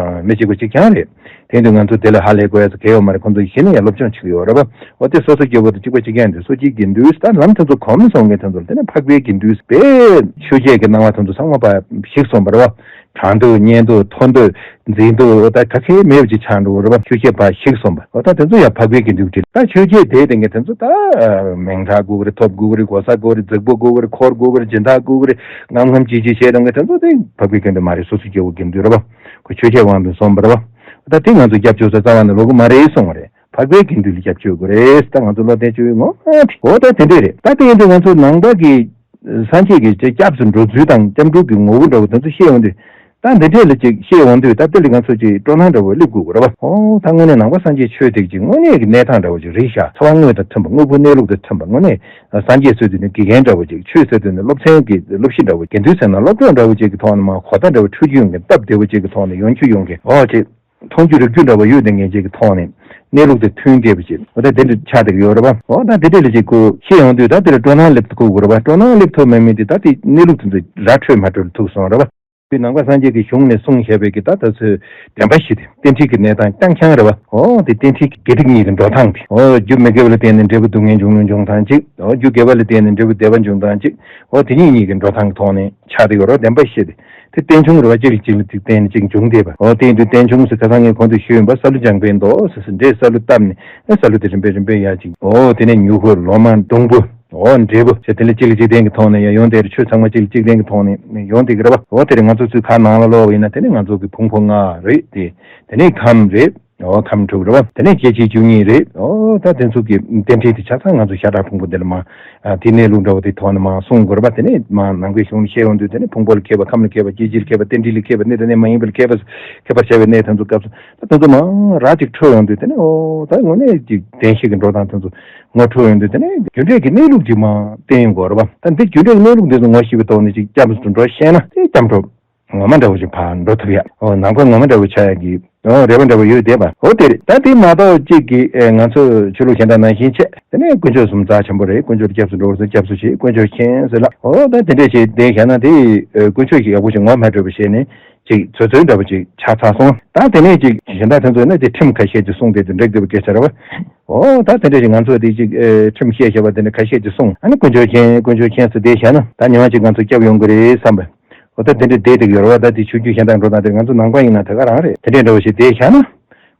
མི་གཅིག་པ་གཅིག་རྐྱང་རེད། དེ་དུས་ང་ཚོ་དེ་ལ་ཧ་ལས་དགོས་ཡ་གལ་ཡོད་མ་རེད། ཁོང་ཚོ་གཞི་ནས་ཡང་སློབ་སྦྱོང་བྱེད་ཀྱི་ཡོད་རེད་བ། ཨོ་དེ་སོ་སོ་སྐྱེ་བོ་དང་གཅིག་པ་གཅིག་རྐྱང་དེ་སོ་སྐྱེའི་དགེ་འདུན། ད་ལམ་དེ་ཚོ་གོམས་སོང་མཁན་དེ་ཚོ་ལ་དེ་ནས་འཕགས་པའི་དགེ་འདུན་པས། ཆོས་བརྒྱད་ཀྱི་སྣང་བ་དེ་ཚོ་ཚང་མ་ཕར་ཞིག་སོང་བ་རེད་བ། གྲགས་འདུག། སྙན་འདུག། ཐོས་འདུག། འཛིན་འདུག། ཨོ་ད་ག་གེ་མེད་པ་ཅིག་ཆགས་འགྲོ་བ་རེད་བ། ཆོས་བརྒྱད་ཕར་ཞིག་སོང་བ། ཨོ་ད་དེ་ཚོ་ཡང་འཕགས་པའི་དགེ་འདུན་པ་རེད། ད་ཆོས་བརྒྱད་དེ་དེ་ངས་དེ་ཚོ་ད་མིང་གྲགས་དགོས་ཀྱི་རེད། ཐོབ་དགོས་ཀྱི་རེད། གོ་ས་དགོས་ཀྱི་རེད། རྫིག་པོ་དགོས་ཀྱི་རེད། འཁོར་དགོས་ཀྱི་རེད། སྦྱིན་བདག་དགོས་ཀྱི་རེད། ངམ་ངམ་ཅིག་ཅིག་བྱས་དང་གི་དེ་ཚོ་དེ་འཕགས་པའི་དགེ་འདུན་མ་རེད། སོ་སོ་སྐྱེ་བོ་དགེ་འདུན་རེད་བ། ཁོ་ཆོས་བརྒྱད་དབང་དུ་སོང་བ་རེད་བ། ད་དེ་ང་ཚོ་སྐྱབས་བཅོལ་ས་རྩ་བ་ནས་ལོག་གི་མ་རེད་གསུང་བ་རེད། འཕགས་པའི་དགེ་འདུན་ལ་སྐྱབས་བཅོལ་དགོས་རེད། ད་ང་ཚོ་བློ་གཏད་བཅོལ་ཡོད་ངོ་མ་རེད། འོ་ད་དེ་འདྲས་རེད། ད་དེ་ཡིན་དུས་ང་ཚོ་ནང་པ་གི་སངས་རྒྱས་ཀྱི་སྐྱབས་སུ་འགྲོ་ཚུལ་དང་། སྐྱབས་འགྲོ་གི་ངོ་བོ་འདྲ་བོ་དེ་ཚོ་བཤད་ཡོང་དུས། ད་འདི་འདྲས་ལ་ཅིག་བཤད་ཡོང་དུས། ད་དེ་ལ་ང་ཚོ་ཅིག་སྤྲོ་སྣང་འདྲ་བོ་སླེབས་དགོས་ཀྱི་རེད་བ། ཨོ་ད་དངོས་གནས་ནང་པ་སངས་རྒྱས་ཆོས་དེ་ཅིག་དངོས་གནས་ཀྱི་གནས་སྟངས་འདྲ་བོ་ཅིག་རེད་ཤག། འཚོ་བ་དངོས་དང་མཐུན་པ། དངོས་པོའི་གནས་ལུགས་དང་མཐུན་པ། དངོས་གནས་སངས་རྒྱས་ཟེར་དུས་ནི་དགེ་རྒན་འདྲ་བོ་ཅིག། ཆོས་ཟེར་དུས་ནི་སློབ་ཚན་གྱི་སློབ་གཞི་འདྲ་བོ། དགེ་འདུན་ཟེར་ན་སློབ་གྲོགས་འདྲ་བོ་ཅིག་གི་ཐོག་ནས་མར་གོ་བརྡ་འདྲ་བོ་འཕྲོད་རྒྱུ་ཡོང་མཁན། སྟབས་བདེ་བོ་ཅིག་གི་ཐོག་ནས་ཡོང་རྒྱུ་ཡོང་མཁན། ཨོ་ཅིག་མཐོང་རྒྱུ་རིག་རྒྱུ་འདྲ་བོ་ཡོད་བསྡད་མཁན་ཅིག་གི་ཐོག་ནས་གནས་ལུགས་དེ་མཐུན་བསྡད་པ་ཅིག། འོ་ད་དེ་འདྲ་ཆགས་བསྡད་ཀྱི་ཡོད་རེད་བ། འོ་ད་དེ་འདྲ་ལ་ཅིག་ཁོ་བཤད་ཡོང་དུས། ད་དེ་ལ་སྤྲོ་སྣང་སླེབས་ཐུབ་དགོས་རེད་བ། སྤྲོ་སྣང་སླེབས་ཐུབ་མེད་མིན་དེ་ད་དེ་གནས་ལུགས་དེ་ཚོ་ར་འཕྲོད་མ་འཕྲོད་ལ་ཐུག་སོང་རེད་བ། དེ་ནང་པ་སངས་རྒྱས་ཀྱི་གཞུང་ནས་གསུངས་བཞག་པའི་གི་ད་ད་ཚོའི་བདེན་པ་བཞི་དེ། རྟེན་འབྲེལ་གྱི་གནས་སྟངས་རྐྱང་རྐྱང་རེད་བ། འོ་དེ་རྟེན་འབྲེལ་དགེ་སྡིག་གཉིས་ཀྱི་འགྲོ་སྟངས་དེ། འོ་རྒྱུ་མི་དགེ་བ་ལ་བརྟེན་ནས་འབྲས་བུ་སྡུག་བསྔལ་འབྱུང་ལུགས་འབྱུང་སྟངས་གཅིག། འོ་རྒྱུ་དགེ་བ་ལ་བརྟེན་ནས་འབྲས་བུ་བདེ་བ་འབྱུང་སྟངས་གཅིག། འོ་དེ་གཉིས་གཉིས་ཀྱི་འགྲོ་སྟངས་ཀྱི་ཐོག་ནས་ཆགས་བསྡད་ཡོད་རེད་བ། བདེན་པ་བཞི་དེ། དེ་རྟེན་འབྱུང་རེད་བ། གཅིག་ལ་གཅིག་ལ་གཅིག་བརྟེན་ནས་གཅིག་འབྱུང་བསྡད་པ། འོ་དེ་ཡིན་དུས་རྟེན་འབྱུང་ཟེར། ཁ་སང་ངས་གོང་དུ་ཞུས་ཡིན་པ། ས་ལུ་ལྗང་པའི་མདོག་ཟེར་ཟེར་འདྲས། ས་ལུ་བཏབ་ནས། ཨེ་ས་ལུ་དེ་རིམ་པས་རིམ་པས་ཡར་ཅིག། འོ་དེ་ནས་མྱུ་གུ། ལོ་མ། སྡོང་བུ། འོ་འབྲས་བུ་ཟེར། དེ་ལ་གཅིག་ལ་གཅིག་བརྟེན་གྱི་ཐོག་ནས་ཡང་ཡོང་བསྡད་རེད། ཆོས་ཚང་མ་གཅིག་ལ་གཅིག་བརྟེན་གྱི་ཐོག་ནས་ཡོང་བསྡད་ཀྱི་རེད་བ། འོ་དེ་རེད། ང་ཚོ་ཚུར་ཁ་ནང་ལ་ལོག་པ་ཡིན་ན། དེ་ནས་ང་ཚོ་གི་ཕུང་པོ་ལྔ་རེད་དེ། དེ་ནས་ཁམས་རེད། འོ་ཁམས་དྲུག་རེད་བ། དེ་ནས་སྐྱེ་མཆེད་བཅུ་གཉིས་རེད། འོ་ད་དེ་ཚོ་གི་རྟེན་འབྲེལ་དེ་ཆ་ཚང་ང་ཚོ་ཤ་ཁྲག་ཕུང་པོ་འདི་ལ་མར། ཨ་དེ་གནས་ལུགས་འདྲ་བོ་དེ་ཐོག་ནས་མར་གསུང་དགོས་རེད་བ། དེ་ནས་མར་ནང་པའི་གཞུང་ནས་བཤད་ཡོང་དུས། དེ་ནས་ཕུང་པོ་ལ་མཁས་པ། ཁམས་ལ་མཁས་པ། སྐྱེ་མཆེད་ལ་མཁས་པ། རྟེན་འབྲེལ་ལ་མཁས་པ། གནས་དང་གནས་མ་ཡིན་པ་ལ་མཁས་པ། མཁས་པར་བྱ་བའི་གནས་དེ་ཚོ་སྐབས་སུ། ད་དེ་ཚོ་མར་ར་ཅིག་འཕྲོད་ཡོང་དུས། དེ་ནས་འོ་ད་དངོས་གནས་ཀྱི་བདེན་བཞི་གི་འགྲོ་སྟངས་དེ་ཚོ་ངོ་འཕྲོད་ཡོང་དུས། དེ་ནས་རྒྱུ་འབྲས་ཀྱི་གནས་ལུགས་ཅིག་མར་བསྟན་ཡོང་དགོས་རེད་བ། ད་འདི་རྒྱུ་འབྲས་ཀྱི་གནས་ལུགས་འདི་ཚོ་ངོ་ཤེས་པའི་ཐོག་ནས་ཅིག་སྐྱབས་སུ་འགྲོ་ཤེས་ན། དེ་སྐྱབས་འགྲོ་ངོ་མ་འདྲ་བོ་ཅིག་ཕར་འགྲོ་ཐུབ་ཡ། འོ་ནང་པ་ངོ་མ་འདྲ་བོ་ཆགས་ཡ་གི། འོ་རེ་བ་འདྲ་བོ་ཡོད་བསྡད་པ། འོ་དེ་རེད། ད་དེ་མ་གཏོགས་གཅིག་གི་ཨེ་ང་ཚོ་ཆོས་ལུགས་གཞན་དག་ནང་བཞིན་བྱས། དེ་ནས་དཀོན་མཆོག་གསུམ་རྩ་ཆེན་པོ་རེད། དཀོན་མཆོག་ལ་སྐྱབས་སུ་འགྲོ་བ་ཟེར། སྐྱབས་སུ་མཆི། དཀོན་མཆོག་མཁྱེན་ཟེར་ལ། འོ་ད་དེ་འདྲས་བྱས་བསྡད་བཞག་ན། དེ་ཨེ་དཀོན་མཆོག་གིས་ཡག་པོ་ཞིག་ངོ་མ་འཕྲོད་པ་བྱས་ནས་ཅིག་ཚོད་ཚོད་འདྲ་བོ་ཅིག་ཆགས་ཚར་སོང་། ད་དེ་ནས་ཅིག་གཞན་དག་དེ་ཚོ་ནི་དེ་ཁྲིམས་ཁ་ཤས་ཅིག་སྲུང་བསྡད་དུས་འགྲིག་བསྡད་པའི་སྐད་ཆ་རེད་བ། འོ་ད་དེ་འདྲས་ཅིག་ང་ཚོ་དེ་ཅིག་ཨེ་ཁྲིམས་བཤད་བཤད་པ་དེ་འདྲ་ཁ་ཤས་ཅིག་སྲུང་། ཨ་ནི་དཀོན་མཆོག་མཁྱེན། དཀོན་མཆོག་མཁྱེན་ཟེར་བསྡད་བཞག་ན། ད་ཉི་མ་ཅིག་ང་ཚོ་སྐྱབས་ཡོང་གི་རེད་བསམ་པ། འོ་ད་དེ་འདྲས་བསྡད་བསྡད་ཀྱི་ཡོད་རེད་བ། ད་དེ་ཆོས་བརྒྱུད་གཞན་དག་འགྲོ་སྟངས་དེ། ང་ཚོ་ནང་པ་ཡིན་ན་དེ་ག་རང་རེད། དེ་འདྲས་འདྲ་བོ་ཞིག་བསྡད་བཞག་ན།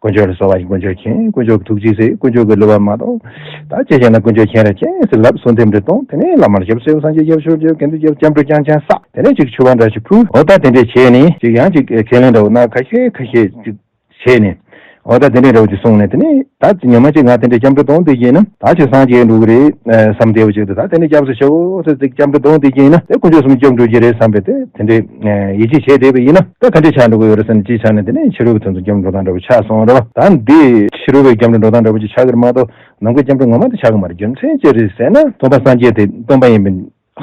དཀོན་མཆོག་ལ་གསོལ་བ་ཞིག། དཀོན་མཆོག་མཁྱེན། དཀོན་མཆོག་གི་ཐུགས་རྗེས་གཟིགས། དཀོན་མཆོག་གི་བསླུ་བ་མ་གཏོགས། ད་ཅི་བྱས་ན་དཀོན་མཆོག་མཁྱེན་ར་མཁྱེན་ཟེར་ལབ། གསོལ་འདེབས་འདྲ་གཏོང་། དེ་ནས་བླ་མར་ཞབས་སོས། སངས་རྒྱས་སྐྱབས་སུ་མཆིའོ། དགེ་འདུན་སྐྱབས། སྐྱབས་འགྲོ་རྐྱང་རྐྱང་བསགས། དེ་ནས་ཅིག་མཆོད་པ་འདྲ་ཞིག་ཕུལ། འོ་ད་དེ་འདྲས་བྱས་ནས་ཅིག་ཡང་ཅིག་ཁས་ལེན་འདྲ་བོ་གནང་། ཁ་ཤས་ཁ་ཤས་ཅིག་བྱས་ནས། འོ་ད་དེ་འདྲས་འདྲ་བོ་ཅིག་གསུངས་ནས། དེ་ནས་ད་ཉི་མ་གཅིག་ང་དེ་འདྲས་སྐྱབས་འགྲོ་གཏོང་བསྡད་ཀྱི་ཡིན་ན། ད་ཁྱོད་སངས་རྒྱས་འགྲོ་གི་རེད་བསམ་བསྡད་པ་ཅིག་འདུག། ད་དེ་ནས་སྐྱབས་སུ་མཆིའོ་ཟེར་ཅིག་སྐྱབས་འགྲོ་གཏོང་བསྡད་ཀྱི་ཡིན་ན། དེ་དཀོན་མཆོག་གསུམ་སྐྱབས་འགྲོ་གི་རེད་བསམ་པའི་དེ་དེ་འདྲས་ཡིད་ཆེས་བྱས་བསྡད་པ་ཡིན་ན། ད་ག་འདྲས་ཆགས་འགྲོ་གི་ཡོད་རེད་ཟེར་ན། ཅིག་ཆགས་ན་དེ་ནས་ཕྱི་རོལ་གྱི་དེ་ཚོ་སྐྱབས་འགྲོ་སྟངས་འདྲ་བོ་ཆགས་སོང་རེད་བ། ད་འདི་ཕྱི་རོལ་པའི་སྐྱབས་འགྲོ་འགྲོ་སྟངས་འདྲ་བོ་ཅིག་ཆགས་ཀྱི་རེད་མ་གཏོགས། ནང་པའི་སྐྱབས་འགྲོ་ངོ་མ་དེ་ཆགས་ཀྱི་མ་རེད། རྒྱུ་མཚན་ཅི་རེད་ཟེར་ན། སྟོན་པ་སངས་རྒྱས་དེ་སྟོན་པ་ཡིན་པའི་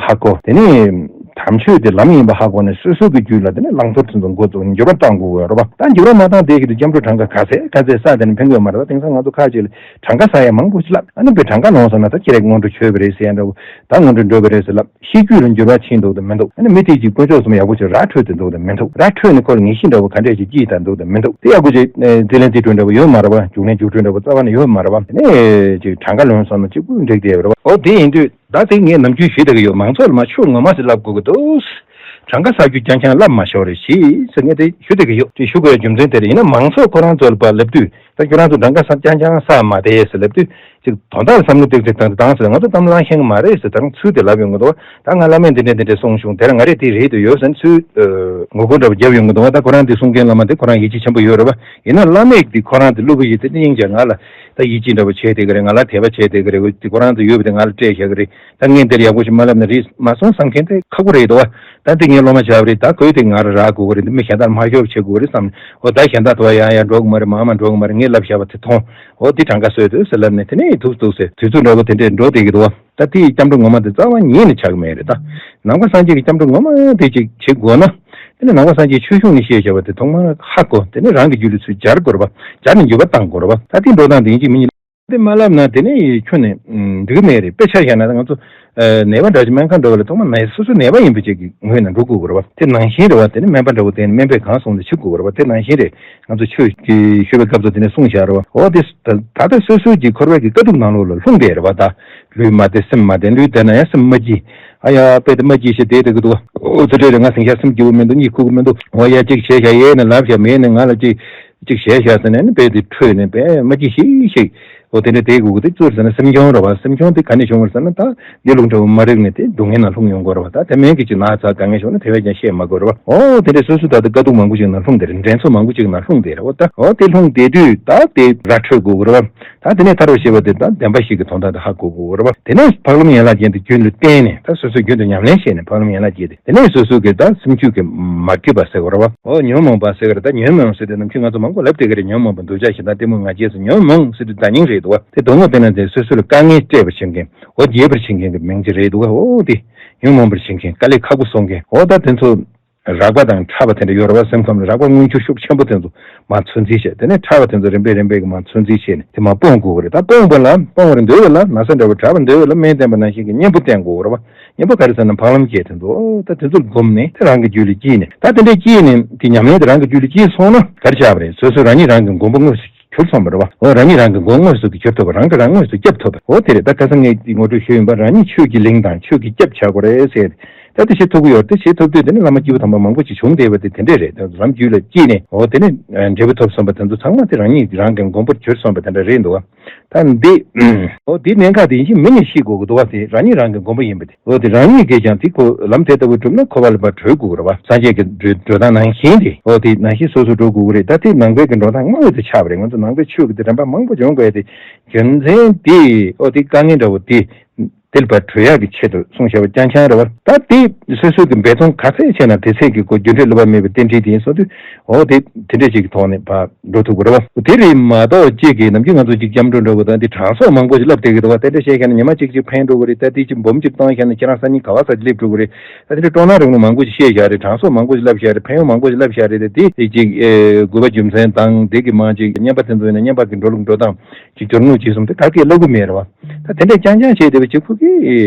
ཧ་གོ། དེ་ནས་ དམ་ཆོས་དེ་ལམ་ཡིན་པ་ཧ་གོ་ནས་སོ་སོ་གི་རྒྱུད་ལ་དེ་ནས་བླང་དོར་དེ་ཚོ་འགོ་བཙུགས་ནས་འགྱུར་བ་གཏང་དགོས་ཀྱི་ཡོད་རེད་པ། ད་འགྱུར་བ་མ་བཏང་དེ་གི་དུས་སྐྱབས་འགྲོ་གྲངས་ཀ་ག་ཚད་ག་ཚད་བསགས་དེ་ནས་ཕན་གི་ཡོད་མ་རེད་པ། དེང་སང་ང་ཚོ་ཁ་ཅིག་ལ་གྲངས་ཀ་བསགས་ཡ་མང་པོ་ཞིག་ལབ། ཨ་ནི་དཔེ་གྲངས་ཀ་ནོར་སོང་ན་ད་ཁྱེད་རང་སྔོན་འགྲོ་ཆོད་པ་རེད་ཟེར་ཡ་འདྲ་བོ། ད་སྔོན་འགྲོ་འགྲོ་བ་རེད་ཟེར་ལབ། ཤེས་རྒྱུད་ལ་འགྱུར་བ་ཕྱིན་འདུག་དང་མི་འདུག་ཨ་ནི་མི་དེ་གཅིག་དཀོན་མཆོག་གསུམ་ཡག་པོ་ཅིག་ར་འཕྲོད་དེ་འདུག་དང་མི་འདུག་ར་འཕྲོད་ནས་ཁོ་ལ་ངེས་ཤེས་འདྲ་བོ་ག་འདྲས་ཅིག་སྐྱེས་དང་འདུག་དང་མི་འདུག་དེ་ཡག་པོ་ཅིག་རྩིས་ལེན་རྩིས་སྤྲོད་འདྲ་བོ་ཡོད་མ་རེད་པ། རྒྱུགས་ལེན་རྒྱུགས་སྤྲོད་འདྲ་བོ་རྩ་བ་ནས་ཡོད་མ་རེད་པ། དེ་ནས་ཅིག་གྲངས་ཀ་ལོན་སོང་ན་གཅིག་པུ་འགྲིག་བསྡད་པ་རེད་པ། འོ་དེ་ཡིན་དུས་ད་དེ་ངས་ནམ་རྒྱུན་ཞུས་བསྡད་ཀྱི་ཡོད། མང་ཚོགས་ལ་མ་ཆོས་ངོ་མ་ཞིག་ལབ་དགོས་ཀྱི་འདུག་གྲངས་ཀ་བསགས་རྒྱུ་རྐྱང་རྐྱང་ལབ་མ་ཤོར་རེ་ཞེས་ཟེར་ངས་དེ་ཞུ་བསྡད་ཀྱི་ཡོད། དེ་ཞུ་དགོས་རྒྱུ་མཚན་དེ་རེད། ཡིན་ན་མང་ཚོགས་ཁོ་རང་ཚོ་ལ་ཕར་ལབ་དུས། ད་ཁྱོད་རང་ཚོ་གྲངས་ཀ་བསགས་རྐྱང་རྐྱང་བསགས་མ་བསྡད་ཟེར་ལབ་དུས། ཅིག་དོན་དག་ལ་བསམ་བློ་ཏིག་ཏིག་བཏང་སྟེ་བཏང་ཟེར། ང་ཚོ་གཏམ་བླང་ཤེས་ཀྱི་མ་རེད་ཟེར། ད་རང་ཚུལ་དེ་ལབ་ཡོང་གི་འདུག་ད་ང་བླ་མས་འདི་འདྲས་འདི་འདྲས་གསུངས་བྱུང་། དེ་རང་ང་རེད་དེ་རེད་དུ་ཡོད་ཟེར་ཚུལ་ངོ་རྒོལ་འདྲ་པོ་བརྒྱབ་ཡོང་གི་འདུག་ད་ཁོ་རང་འདི་གསུང་མཁན་བླ་མ་དེ་ཁོ་རང་ཡིད་ཆེས་ཆེན་པོ་ཡོད་རེད་པ། ཡིན་ན་བླ་མས་འདི་ཁོ་རང་དེ་སློབ་བུ་ཡིན་དེ་སྙིང་རྗེ། ང་ལ་ད་ཡིད་ཆེས་འདྲ་པོ་བྱས་བསྡད་ཀྱི་རེད། ང་ལ་དད་པ་བྱས་བསྡད་ཀྱི་རེད། འོ་དེ་ཁོ་རང་ཚོ་ཡོད་པ་དེ་ང་ལ་སྤྲད་བཞག་གི་རེད། ད་ངས་འདིར་ཡག་པོ་ཞིག་མ་ལབ་ན་རེད་མ་སོང་བསམ་མཁན་དེ་ཁག་པོ་རེད་འདུག་བ། ད་འདི་ངའི་སློབ་མ་ཆགས་པ་རེད། ད་ཁོས་དེ་ང་ར་རག་དགོས་ཀྱི་རེད། འདི་མི་གཞན་དག་མ་ཤོབ་བྱེད་དགོས་ཀྱི་རེད་བསམ་ནས། འོ་ད་གཞན་དག་དོ་ཡང་ཡང་འགྲོ་གི་མ་རེད། མང་མང་འགྲོ་གི་མ་རེད། ངས་ལབ་བཞག་པ་དེ་མཐོང་། འོ་འདི་གྲངས་ཀ་སོས་འདུག་ཟེར་ལབ་ནས་དེ་ནས་ཐུག་འདུག་ཟེར་དུས་ཚོད་འདྲ་པོ་དེ་འདྲས་འགྲོ་བསྡད་ཀྱི་འདུག་བ། ད་དེའི་སྐྱབས་འགྲོ་ངོ་མ་དེ་རྩ་བ་ཉིད་ནས་ཆགས་ཀྱི་མེད་རེད། ད་ནང་པ་སངས་རྒྱས་ཀྱི་སྐྱབས་འགྲོ་ངོ་མ་དེ་ཅིག་བྱེད་དགོས་ན། དེ་ནས་ནང་པ་སངས་རྒྱས་ཆོས་གཞུང་ནས་བཤད་བཞག་པ་དེ་ཐོག་མར་ཧ་གོ། དེ་ནས་རང་གི་རྒྱུད་ལ་ཚུར་སྦྱར་དགོས་རེད་པ། སྦྱར་ནས་འགྱུར་བ་གཏང་དགོས་རེད་པ། ད་དེ་འགྲོ་སྟངས་དེ་ཡིན་གཅིག་མིན་གཉིས། དེ་མ་ལབ་ན་དེ་ནས་ཁྱོན་ནས་འགྲིག་གི་མེད་རེད། དཔེ་ཆ་བཞག་ན་ད་ང་ཚོ་ནད་པ་འདྲ་ཞིག་སྨན་ཁང་འགྲོ་བ་ལ་ཐོག་མར་ནད་སོ་སོ་ནད་པ་ཡིན་པ་ཅིག་གི་ངོས་ནས་འགྲོ་དགོས་ཀྱི་རེད་པ། དེ་ནང་བཞིན་རེད་པ། དེ་ནས་སྨན་པ་འདྲ་བོ་དེ་ནས་སྨན་པས་གང་གསུངས་དེ་བྱེད་དགོས་ཀྱི་རེད་པ། དེ་ནང་བཞིན་རེད། ང་ཚོ་ཆོས་ཀྱི་ཞུ་བའི་སྐབས་སུ་དེ་ནས་གསུངས་བཞག་རེད་པ། འོ་དེ་ད་ད་ལྟ་སོ་སོའི་གི་འཁོར་བའི་གི་དཀའ་སྡུག་ནང་ལོགས་ལ་ལྷུང་བསྡད་རེད་པ། ད་ལུས་མ་བདེ་སེམས་མ་བདེ། ལུས་བདེ་ན་ཡང་སེམས་མ་སྐྱིད། ཨ་ཡ་དཔེ་དེ་མ་སྐྱིད་ཞེས་བསྡད་བསྡད་ཀྱི་འདུག་འོ་ཚོ་འདྲ་རེད། ང་ཟིང་ཤ་སེམས་སྐྱིད་པོ་མི་འདུག་གཉིད་ཁུག་གི་མི་འདུག་འོ་ཡ་གཅིག་བྱས་ཤག་ཡས་ནས་ལབ་ཤག་མེད་ནས་ང་ལ་གཅིག་གཅིག་བྱས་ཤག་ཟེར་ནས་ནི་དཔེ་དེ་འཕྲོས་ནས་དཔེ་མ་སྐྱིད་ཤིག་ཤིག་འོ་དེ་འདྲ་བསྡད་དགོས་ཀྱི་འདུག་ཅི་ཟེར་ན་སེམས་ཆུང་རེད་པ། སེམས་ཆུང་དེ་ག་ནས་བྱུང་བ་ཟེར་ན་ད་དགེ་ལུགས་འདྲ་བོ་མ་རིག་ནས་དེ་སྡུག་བསྔལ་ནང་ལྷུང་ཡོང་གི་རེད་པ། ད་དེ་མིན་གྱི་ཅིག་ན་ཚ་དཀའ་ངལ་བྱུང་ན་དེ་བས་ཀྱང་བཤད་མ་དགོས་རེད་པ། འོ་དེ་འདྲ་སོ་སོ་ད་ལྟ་དཀའ་སྡུག་མང་པོ་ཅིག་ནང་ལྷུང་བསྡད་རེད། འགྲན་ཚོགས་མང་པོ་ཅིག་ནང་ལྷུང་བསྡད་རེད། འོ་ད་འོ་དེ་ལྷུང་བསྡད་དུས་ད་དེ་ར་འཕྲོད་དགོས་ཀྱི་རེད་པ། ད་དེ་ནས་ཐར་བ་ཞེས་པ་དེ་ད་བདེན་པ་ཞིག་གི་དོན་དག་དེ་ཧ་གོ་དགོས་རེད་པ། དེ་ནས་འཕགས་ལམ་ཡན་ལག་བརྒྱད་དེ་རྒྱུད་ལ་བརྟེན་ནས་ད་སོ་སོའི་རྒྱུད་དུ་ཉམས་ལེན་བྱས་ནས་འཕགས་ལམ་ཡན་ལག་བརྒྱད་དེ་དེ་ནས་སོ་སོ་གི་ད་སེམས་རྒྱུད་ཀྱི་མ་སྐྱིད་པ་ཟེར་དགོས་རེད་པ། འོ་ཉོན་མོངས་པ་ཟེར་གི་རེད། ད་ཉོན་མོངས་ཟེར་དུས་ནམ་རྒྱུན་ང་ཚོ་མང་པོ་ལབ་བསྡད་ཀྱི་རེད། ཉོན་མོངས་པ་འདོད་ཆགས་ཞེ་སྡང་གཏི་མུག་ང་རྒྱལ་སོགས་ཉོན་མོངས་ཟེར་དུས་བརྡ་རྙིང་རེད་འདུག་པ། དེ་དོན་དངོས་དཔེར་ན་དེ་སོ་སོ་ལ་དཀའ་ངལ་སྤྲད་པ་བྱེད་མཁན། འོ་རྒྱས་པར་བྱེད་མཁན་གྱི་མིང་ཅིག་རེད་འདུག་པ། འོ་དེ་ཉོན་མོངས་པར་བྱེད་མཁན་དཀའ་ལས་ཁག་པོ་བཟོ་མཁན། འོ་ད་དེ་ཚོ་རགས་པ་དང་ཕྲ་བ་དེ་འདྲ་ཡོད་རེད་པ། སེམས་ཁམས་ལ་རགས་པ་མངོན་གྱུར་ཤུགས་ཆེན་པོ་དེ་ཚོ་མར་ཚོད་འཛིན་བྱས། དེ་ནས་ཕྲ་བ་དེ་ཚོ་རིམ་པས་རིམ་པས་ཀྱིས་མར་ཚོད་འཛིན་བྱས་ནས་དེ་མར་སྤོང་དགོས་ཀྱི་རེད། ད་སྤོང་བ་ལ་སྤོང་བར་འདོད་པ་ལ་ན་ཚ་འདྲ་བོ། དྲག་པར་འདོད་པ་ལ་སྨན་བསྟེན་པ་ནང་བཞིན་གྱི་གཉེན་པོ་བསྟེན་དགོས་ཀྱི་རེད་པ། གཉེན་པོ་ག་རེ་ཟེར་ན་འཕགས་ལམ་བརྒྱད་དེ་ཚོ། ད་དེ་ཚོ་ལ་བསྒོམས་ནས་དེ་རང་གི་རྒྱུད་ལ་སྐྱེས་ནས། ད་དེ་འདྲ་སྐྱེས་ནས་དེ་ཉམས་ལེན་དེ་རང་གི་རྒྱུད་ལ་སྐྱེས་སོང་ན་ག་རེ་ཆགས་པ་རེད། སོ་སོ་རང་ཉིད་རང་གི་མགོན་པོ་དངོས་སུ་གྱུར་སོང་བ་རེད་པ། འོ་རང་ཉིད་རང་གི་མགོན་དངོས་སུ་གྱུར་ཐུབ་པ། རང་གིས་རང་དངོས་སུ་སྐྱོབ་ཐུབ་པ། འོ་དེ་རེད། ད་ཁ་སང་ངས་ངོ་སྤྲོད་ཞུས་ཡིན་པ། རང་ཉིད་ཆོས་ཀྱི་གླིང་དང་ཆོས་ཀྱི་སྐྱབས་བྱ་དགོས་རེད་ཟེར། ད་དེ་བྱེད་ཐུབ་ཀྱི་ཡོད་རེད། དེ་བྱེད་ཐུབ་དུས་དེ་ནི་བླ་མ་སྐྱེས་བུ་དམ་པ་མང་པོ་ཅིག་བྱུང་བསྡད་པ་དེ་དེ་འདྲས་རེད། ད་ལམ་རྒྱུད་ལ་སྐྱེས་ནས་འོ་དེ་ནི་འབྲས་བུ་ཐོབ་སོང་བ་དེ་ཚོ་ཚང་མ་དེ་རང་ཉིད་རང་གི་མགོན་པོར་གྱུར་སོང་བ་དེ་འདྲ་རེད་འདུག་ག་ད་འདི། འོ་དེ་གནད་འགག་དེ་ཡིན་གཅིག་མིན་གཉིས་ཤེས་དགོས་ཀྱི་འདུག་བ། དེ་རང་ཉིད་རང་གི་མགོན་པོ་ཡིན་པ་དེ། འོ་དེ་རང་ཉིད་ཀྱིས་ཀྱང་དེ་ཁོ་ལམ་དེ་ལྟ་བུ་བསྒྲུབས་ན་འཁོར་བ་ལས་ཕར་གྲོལ་དགོས་ཀྱི་རེད་པ། སངས་རྒྱས་ཀྱི་འགྲོ་འགྲོ་སྟངས་ནང་བཞིན་དེ། འོ་དེ་ནང་བཞིན་སོ་སོ་འགྲོ་དགོས་ཀྱི་རེད། ད་དེ་ནང་པའི་གི་འགྲོ་སྟངས་དངོས་དེ་ཆགས་པ་རེད། ང་ཚོ་ནང་པའི་ཆོས་ཀྱི་དེ་རིམ་པ་མང་པོ་སྦྱོང་དགོས་དེ། རྒྱུ་མཚན་དེ། འོ་དེ་དཀའ་ངལ་འདྲ་བོ་དེ། དེ་ལ་ཕར་གྲོལ་ཡག་གི་ཆེད་དུ་གསུངས་བཞག་པ་རྐྱང་རྐྱང་རེད་པ། ད་དེ་སོ་སོ་གི་འབད་བརྩོན་ག་ཚད་བྱས་ན་དེ་ཚད་ཀྱི་སྒོ་རྒྱུ་འབྲས་བསླུ་བ་མེད་པའི་རྟེན་འབྲེལ་དེ་ཡིན་སོང་དུས། འོ་དེ་དེ་འདྲས་ཅིག་གི་ཐོག་ནས་ཕར་འགྲོ་ཐུབ་ཀྱི་རེད་པ། དེ་རེད་མ་གཏོགས་ཅིག་གི་ནམ་རྒྱུན་ང་ཚོ་ཅིག་སྐྱབས་འགྲོ་འདྲ་བོ་དང་དེ་གྲངས་གསོག་མང་པོ་ཞིག་བསླབ་བསྡད་ཀྱི་འདུག་པ། དེ་འདྲ་བཤད་བཞག་ན་ཉི་མ་གཅིག་གཅིག་ཕན་འགྲོ་གི་རེད། ད་དེ་ཅིག་འབུམ་གཅིག་བཏང་བཞག་ན་ཁྱེད་རང་སང་ཉིན་ག་པ་ས་ཅིག་སླེབས་འགྲོ་གི་རེད། ད་དེ་འདྲ་སྤྲོ་སྣང་རིང་ལུགས་མང་པོ་ཞིག་བཤད་བཞག་རེད། གྲངས་གསོག་མང་པོ་ཞིག་བསླབ་བཞག་རེད། ཕན་ཡོན་མང་པོ་ཞིག་བསླབ་བཞག་རེད། ད་དེ་ཅིག་ཨེ་དགོས་པ་རྒྱུ་མཚན་དང་དེ་གི་མ་ཅིག་བསྙེན་པ་དེ་ཚོ་ཡིན་ན་བསྙེན་པ་གི་འགྲོ་ལུགས་འགྲོ་སྟངས་ཅིག་སྦྱོར་དངོས་ཅིག་གསུམ་དེ་ག་གེ་བསླབ་གི་མེད་རེད་པ། ད་དེ་འདྲ་རྐྱང་རྐྱང་བྱས་བསྡད་པ་ཅིག་ཁོ་གི་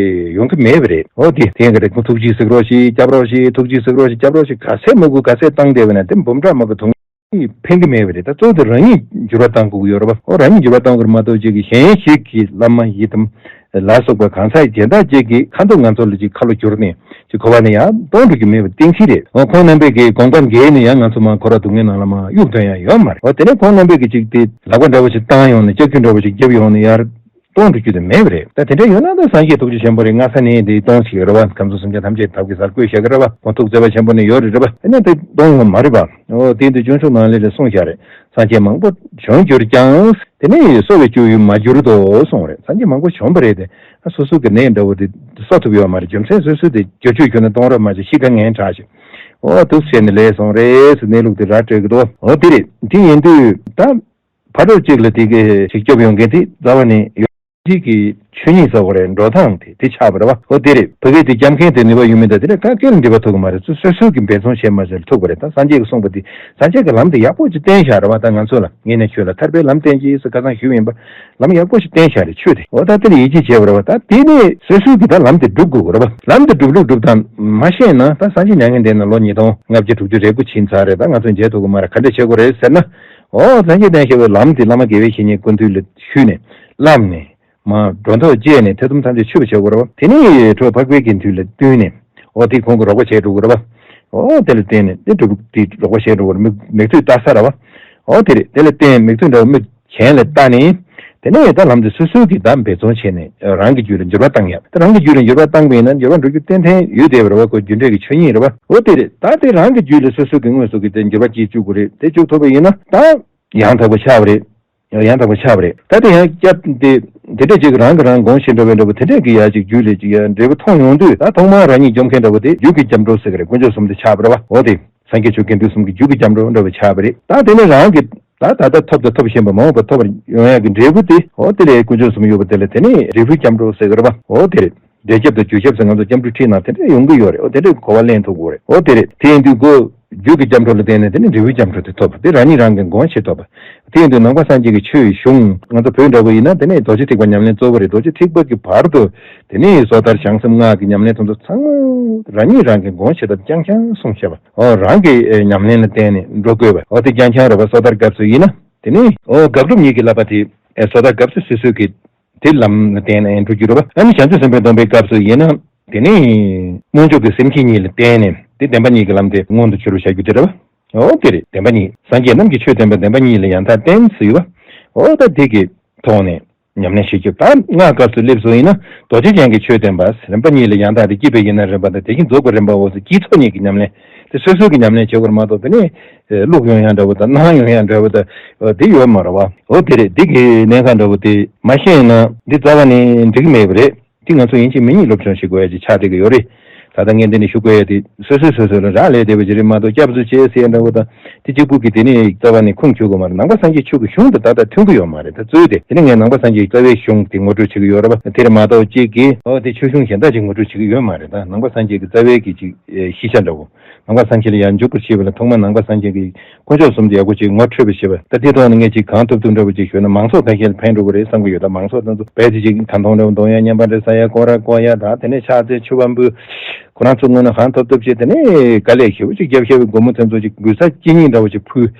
ཡོང་གི་མེད་པ་རེད། འོ་དེ་དེ་ག་རེད། ཁོ་ཐུགས་རྗེ་གཟིགས་རོགས་ཞེས་སྐྱབས་རོགས་ཞེས། ཐུགས་རྗེ་གཟིགས་རོགས་ཞེས་སྐྱབས་རོགས་ཞེས་ག་ཚད་མང་པོ་ག་ཚད་བཏང་བསྡད་པ་ན་དེ་འབུམ་ཕྲག་མང་པོ་ཐུང་ཕན་གི་མེད་པ་རེད། ད་གཙོ་བོ་དེ་རང་ཉིད་འགྱུར་བ་གཏང་དགོས་ཀྱི་ཡོད་རེད་པ། འོ་རང་ཉིད་འགྱུར་བ་གཏང་དགོས་རེད་མ་གཏོགས་ཅིག་གི་གཞན་ཞིག་གི་བླ་མ་ཡི་དམ་ལ་སོགས་པ་གང་ཟག་གཞན་དག་ཅིག་གི་ཁ་མདོག་ང་ཚོ་ལ་ཅིག་ཁ་ལོ་བསྒྱུར་ནས་ཅིག་འཁོར་བ་ནས་ཡར་གཏོང་འགྲོ་རྒྱུ་མེད་པ་གཏན་འཁེལ་རེད། འོ་ཁོང་རྣམ་པས་ཀྱི་དགོངས་པ་འགལ་ནས་ཡང་ང་ཚོ་མར་འཁོར་བ་སྡུག་བསྔལ་ནང་ལ་མར་གཡུག་འདོན་ཡ་ཡོད་མ་རེད། འོ་དེ་ནས་ཁོང་རྣམ་པས་ཀྱི་ཅིག་དེ་ལག་པ་འདྲ་བོ་ཞིག་བཏང་ཡོང་ནས་ལྕགས་ཀྱུ་འདྲ་བོ་ཞིག་བརྒྱབ་ཡོང་ནས་ཡར་གཏོང་འགྲོ་རྒྱུ་དེ་མེད་པ་རེད། ད་དེ་འདྲ་ཡོད་ན་ད་སངས་རྒྱས་ཐུགས་རྗེ་ཆེན་པོ་རེད། སྔ་ས་ནས་དེ་གཏོང་བྱེད་ཀྱི་རེད་པ། ཁམས་གསུམ་སེམས་ཅན་ཐམས་ཅད་ཐབས་ཀྱི་སར་བཀོད་བཞག་གི་རེད་པ། ཁོང་ཐུགས་བརྩེ་བ་ཆེན་པོ་ནས་ཡོད་རེད་རེད་པ། དེ་ནས་དེ་གཏོང་ཡོང་མ་རེད་པ། འོ་དེ་འདི་སྤྱོད་འཇུག་ནང་ལས་རེ་གསུངས་བཞག་རེད། སངས་རྒྱས་མང་པོ་བྱོན་གྱུར་ཀྱང་། དེ་ནས་གསོ་བའི་སྤྱོད་ཡུལ་མ་གྱུར་ཏོ་གསུངས་རེད། སངས་རྒྱས་མང་པོ་བྱོན་པ་རེད་དེ། སོ་སོ་གི་ནད་འདྲ་བོ་དེ་གསོ་ཐུབ་ཡོད་མ་རེད། རྒྱུ་མཚན་སོ་སོ་དེ་བསྒྱུར་བཅོས་གྱུར་ན་གཏོང་རབས་མ་བྱས་ཤི་ཁ་ངན་དྲག་ཞིག་འོ་འདུག་བྱས་ནས་ལས་སོང་རེད་ཟེར་གནས་ལུགས་དེ་ར་སྤྲོད་ཀྱི་འདུག་འོ་དེ་རེད། དེ་ཡིན་དུས་ད། ཕ་རོལ་གཅིག་ལ་དེ་གའི་ཞིག་སྐྱོབ་ཡོང་མཁན་དེ་རྩ་བ་ནས་ཡོད། རིགས་ཀྱི་ཆོས་ཉིད་ཟེར་བ་རེད། འགྲོ་སྟངས་དེ་དེ་ཆགས་པ་རེད་བ། འོ་དེ་རེད། ཕ་གི་དེ་སྐྱབས་མཁན་དེ་ནུས་པ་ཡོད་མེད་དང་དེ་ལ་ག་གེ་ལ་འབྲེལ་བ་ཐུག་གི་མ་རེད། སོ་སོ་སོ་གི་འབད་བརྩོན་བྱས་མ་བྱས་ལ་ཐུག་པ་རེད། ད་སངས་རྒྱས་ཀྱིས་གསུངས་པ་དེ་སངས་རྒྱས་ཀྱི་ལམ་དེ་ཡག་པོ་ཅིག་བསྟན་བཞག་རེད་བ། ད་ང་ཚོ་ལ་ངས་ནས་ཁྱོད་ལ་ཐར་པའི་ལམ་བསྟན་གྱིས་ཟེར་ཁ་སང་ཞུས་ཡིན་པ། ལམ་ཡག་པོ་ཞིག་བསྟན་བཞག་རེད་ཆོས་དེ། འོ་ད་དེ་ལ་ཡིད་ཆེས་བྱས་པ་རེད་བ། ད་དེ་ནས་སོ་སོ་གི་ད་ལམ་དེ་སྒྲུབ་དགོས་རེད་བ། ལམ་དེ་སྒྲུབ་ལུགས་སྒྲུབ་སྟངས་མ་ཤེས་ན་ད་སངས་རྒྱས་མྱ་ངན་འདས་ནས་ལོ་ཉིས་སྟོང་ལྔ་བརྒྱ་དྲུག་ཅུ་རེ་དགུ་ཕྱིན་ཚར་རེད། ད་ང་ཚོས་མཇལ་ཐུབ་ཀྱི་མ་རེད། ག་འདྲ་བྱེད་དགོས་རེད་ཟེར་ན། འོ་སངས་རྒྱས་བསྟན་བཞག་པའི་ལམ་དེ་བླ་མ་དགེ་བའི་བཤེས་གཉེན་སྐུ་མདུན་ལ་ཞུས་ནས་བསླབས་ནས། མ་སྒྲོ་འདོགས་བཅད་ནས་ཐེ་ཚོམ་ཐམས་ཅད་ཆོད་པ་བྱེད་དགོས་རེད་བ། དེ་ནས་གྲོགས་འཕགས་པའི་དགེ་འདུན་ལ་བསྟུན་ནས། འོ་དེ་ཁོང་གིས་རོགས་པ་བྱས་འགྲོ་དགོས་རེད་བ། འོ་དེ་ལ་བརྟེན་ནས་དེ་སྒྲུབ་དེ་རོགས་པ་བྱས་འགྲོ་དགོས་རེད། མིག་མིག་ཆུ་ལྟ་ས་རེད་བ། འོ་དེ་རེད། དེ་ལ་བརྟེན་མིག་ཆུ་འདྲ་བོ་མིག་གྱེན་ལ་ལྟ་ནས། དེ་ནས་ད་ལམ་དེ་སོ་སོའི་གི་ད་འབད་བརྩོན་བྱས་ནས་རང་གི་རྒྱུད་ལ་འགྱུར་བ་བཏང་ཡག་ད་རང་གི་རྒྱུད་ལ་འགྱུར་བ་བཏང་པ་ཡིན་ན་འགྱུར་བ་འགྲོ་རྒྱུ་ཏན་ཏན་ཡོད་བསྡད་པ་རེད་བ། ཁོ་རྒྱུ་འབྲས་ཀྱི་ཆོས་ཉིད་རེད་བ། འོ་དེ་རེད། ད་དེ་རང་གི་རྒྱུད་ལ་སོ་སོ་གི་དངོས་སུ་གི་དེ་འགྱུར་བ་ཅིག་བཅུག་དགོས་རེད། དེ་བཅུག་ཐུབ་པ་ཡིན་ན་ད་ཡང་དག་པ་ཆགས་པ་རེད། ཡང་དག་པ་ཆགས་པ་རེད། ད་དེ་ཡང་སྐྱབས་དེ་དེ་འདྲ་ཅིག་རང་གི་རང་དགོངས་བཞིན་འདྲ་བའི་འདྲ་བོ་དེ་འདྲས་ཀྱི་ཡ་ཅིག་རྒྱུད་ལ་ཅིག་ཡ་འབྲས་བུ་མཐོང་ཡོང་དུས། ད་ཐོག་མར་རང་ཉིད་སྐྱོབ་མཁན་འདྲ་བོ་དེ་རྒྱུད་ཀྱི་སྐྱབས་འགྲོ་ཟེར་གི་རེད། དཀོན་མཆོག་གསུམ་དེ་ཆགས་པ་རེད་བ། འོ་དེ་སངས་རྒྱས་ཆོས་དགེ་འདུན་གསུམ་གྱི་རྒྱུད་ཀྱི་སྐྱབས་འགྲོ་འདྲ་བོ་ཆགས་པ་རེད། ད་དེ་ནས་རང་གི་ད་ད་ལྟ་ཐོབ་དང་ཐོབ་བཞིན་པ་མ་འོངས་པ་ཐོབ་པར་ཡོང་ཡག་གི་འབྲས་བུ་དེ། འོ་དེ་ལས་དཀོན་མཆོག་གསུམ་ཡོད་པ་དེ་ལ་དེ་ནས་འབྲས་བུའི་སྐྱབས་འགྲོ་ཟེར་གི་རེད་བ། འོ་དེ་རེད། འབྲས་སྐྱབས་དང་རྒྱུ་སྐྱབས་ཟེར་ང་ཚོ་སྐྱབས་འགྲོའི་ཁྲིད་ནང་དེ་འདྲ་ཡོང་གི་ཡོད་རེད། འོ་དེ་འདྲའི་གོ་བ་ལེན་ཐུབ་དགོས་རེད། འོ་དེ་རེད། དེ་ཡིན་དུས་ཁོ་རྒྱུད་ཀྱི་སྐྱབས་འགྲོ་ལ་བརྟེན་ནས་དེ་ནི་འབྲས་བུའི་སྐྱབས་འགྲོ་དེ་ཐོབ། དེ་རང་ཉིད་རང་གི་ངོ་ཤེས་ཐོབ། དེ་ཡིན་དུས་ནང་པ་སངས་རྒྱས་ཀྱི་ཆོས་ཀྱི་གཞུང་། ང་ཚོ་བོད་འདྲ་བོ་ཡིན་ན་དེ་ནས་རྡོ་རྗེ་ཐེག་པ་ཉམས་ལེན་གཙོ་བོ་རེད། རྡོ་རྗེ་ཐེག་པ་གི་བར་དུ་དེ་ནས་སོ་ཐར་བྱང་སེམས་སྔགས་ཀྱི་ཉམས་ལེན་དེ་ཚོ་ཚང་མ་རང་ཉིད་རང་གི་ངོ་ཤེས་ཐོབ། རྐྱང་རྐྱང་གསུངས་བཞག་པ། འོ་རང་གི་ཨེ་ཉམས་ལེན་ལ་བརྟེན་ནས་འགྲོ་དགོས་པ། འོ་དེ་རྐྱང་རྐྱང་རེད་བ། སོ་ཐར་སྐབས་སུ་ཡིན་ན་དེ་ནས་འོ་དགག་སྒྲུབ་གཉིས་ཀྱི་བསླབ་པ་དེ་ཨེ་སོ་ཐར་སྐབས་སུ་སོ་སོའི་གི་དེ་ལམ་ལ་བརྟེན་ནས་འགྲོ་རྒྱུ་རེད་བ། ཨ་ནི་བྱང་ཆུབ་སེམས་དཔའི་སྡོམ་པའི་སྐབས་སུ་ཡིན་ན་དེ་ནི་སྔོན་འཇུག་གི་སེམས་བསྐྱེད་གཉིས་ལ་བརྟེན་ནས་དེ་བདེན་པ་གཉིས་ཀྱི་ལམ་དེ་མངོན་དུ་གྱུར་བར་བྱ་རྒྱུ་དེ་རེད་བ། འོ་དེ་རེད། བདེན་པ་གཉིས། སངས་རྒྱས་རྣམས་ཀྱིས་ཆོས་བསྟན་པ་བདེན་པ་གཉིས་ལ་ཡང་དག་བརྟེན་ཟེར་ཡོད་བ། འོ་ད་དེ་གི་ཐོག་ནས་ཉམས་ལེན་བྱེད་རྒྱུ། ད་སྔགས་སྐབས་སུ་སླེབས་སོང་ཡིན་ན་རྡོ་རྗེ་ཅན་གྱི་ཆོས་བསྟན་པ། རིམ་པ་གཉིས་ལ་ཡང་དག་དེ་སྐྱེས་པའི་ཡིན་ན་རིམ་པ་དང་། དེ་བཞིན་རྫོགས་པའི་རིམ་པའོ་ཟེར། དཀྱིལ་ཆོག་གཉིས་ཀྱི་ཉམས་ལེན་དེ་སོ་སོ་གི་ཉམས་ལེན་བྱེད་དགོས་རེད་མ་གཏོགས། དེ་ནས་བླུགས་ཡོང་ཡ་འདྲ་བོ་དང་གནང་ཡོང་ཡ་འདྲ་བོ་དང་དེ་ཡོད་མ་རེད་བ། འོ་དེ་རེད། འདི་གི་གནད་འགག་འདྲ་བོ་དེ་མ་ཤེས་ན་འདི་རྩ་བ་ནས་འགྲིག་གི་མེད་པ་རེད། དེ་ང་ཚོ་ཡིན་གཅིག་མིན་གཉིས་སློབ་སྦྱོང་བྱེད་དགོས་ཡ་ཅིག་ཆགས་བསྡད་ཀྱི་ཡོད་རེད། ད་ལྟ་ངས་འདི་ནས་ཞུ་དགོས་ཡ་དེ་སོ་སོས་སོ་སོ་ལ་རག་ལས་བསྡད་པ་ཅིག་རེད་མ་གཏོགས། སྐྱབས་སུ་མཆི་ཟེར་ཡ་འདྲ་བོ་དང་དེ་གཅིག་པུ་གིས་དེ་ནས་རྩ་བ་ནས་ཁུངས་འཁྱོལ་གི་མ་རེད། ནང་པ་སངས་རྒྱས་ཆོས་ཀྱི་གཞུང་དེ་ད་ལྟ་མཐུན་གི་ཡོད་མ་རེད། ད་གཙོས་དེ་དེ་ནས་ངས་ནང་པ་སངས་རྒྱས་ཀྱི་རྩ་བའི་གཞུང་དེ་ངོ་སྤྲོད་བྱེད་ཀྱི་ཡོད་རེད་པ། དེ་རེད་མ་གཏོགས་གཅིག་གིས་འོ་དེ་ཆོས་གཞུང་གཞན་དག་ཅིག་ངོ་སྤྲོད་བྱེད་ཀྱི་ཡོད་མ་རེད། ད་ནང་པ་སངས་རྒྱས་ཀྱི་རྩ་བའི་གི་ཅིག་ཨེ་གཞི་ཆ་འདྲ་བོ། ནང་པ་སངས་རྒྱས་ལ་ཡར་འཇུག་པར་བྱེད་པ་ལ་ཐོག་མར་ནང་པ་སངས་རྒྱས་ཀྱི་དཀོན་མཆོག་གསུམ་དེ་ཡག་པོ་ཅིག་ངོ་འཕྲོད་པར་བྱེད་པ། ད་དེ་ཐོག་ནས་ངས་ཅིག་གང་ཐུབ་ཐུབ་འདྲ་བོ་ཅིག་ཞུས་ན་མང་ཚོགས་ཁ་ཤས་ལ་ཕན་འགྲོ་གི་རེད་བསམ་གྱི་ཡོད། ད་མང་ཚོགས་དེ་ཚོ་རྦད་དེ་ཅིག་ད་མདུང་འདྲ་བོ་འདོན་ཡ། བརྙན་པར་འདྲ་བཟོ་ཡ། སྐོར་ར་བསྐོར་ཡ། ད་དེ་ནས་ཕྱག་འཚལ་མཆོད་པ་འབུལ། ཁོ་རང་ཚོ་ངོས་ནས་གང་ཐུབ་ཐུབ་བྱས། དེ་ནས་དཀའ་ལས་ཞེ་པོ་ཅིག་རྒྱབ་བཞག་པའི་སྒོར་མོ་དེ་ཚོ་ཅིག་གུས་ས་ཅི་ཉིད་འདྲ་བོ་ཅིག་ཕུལ།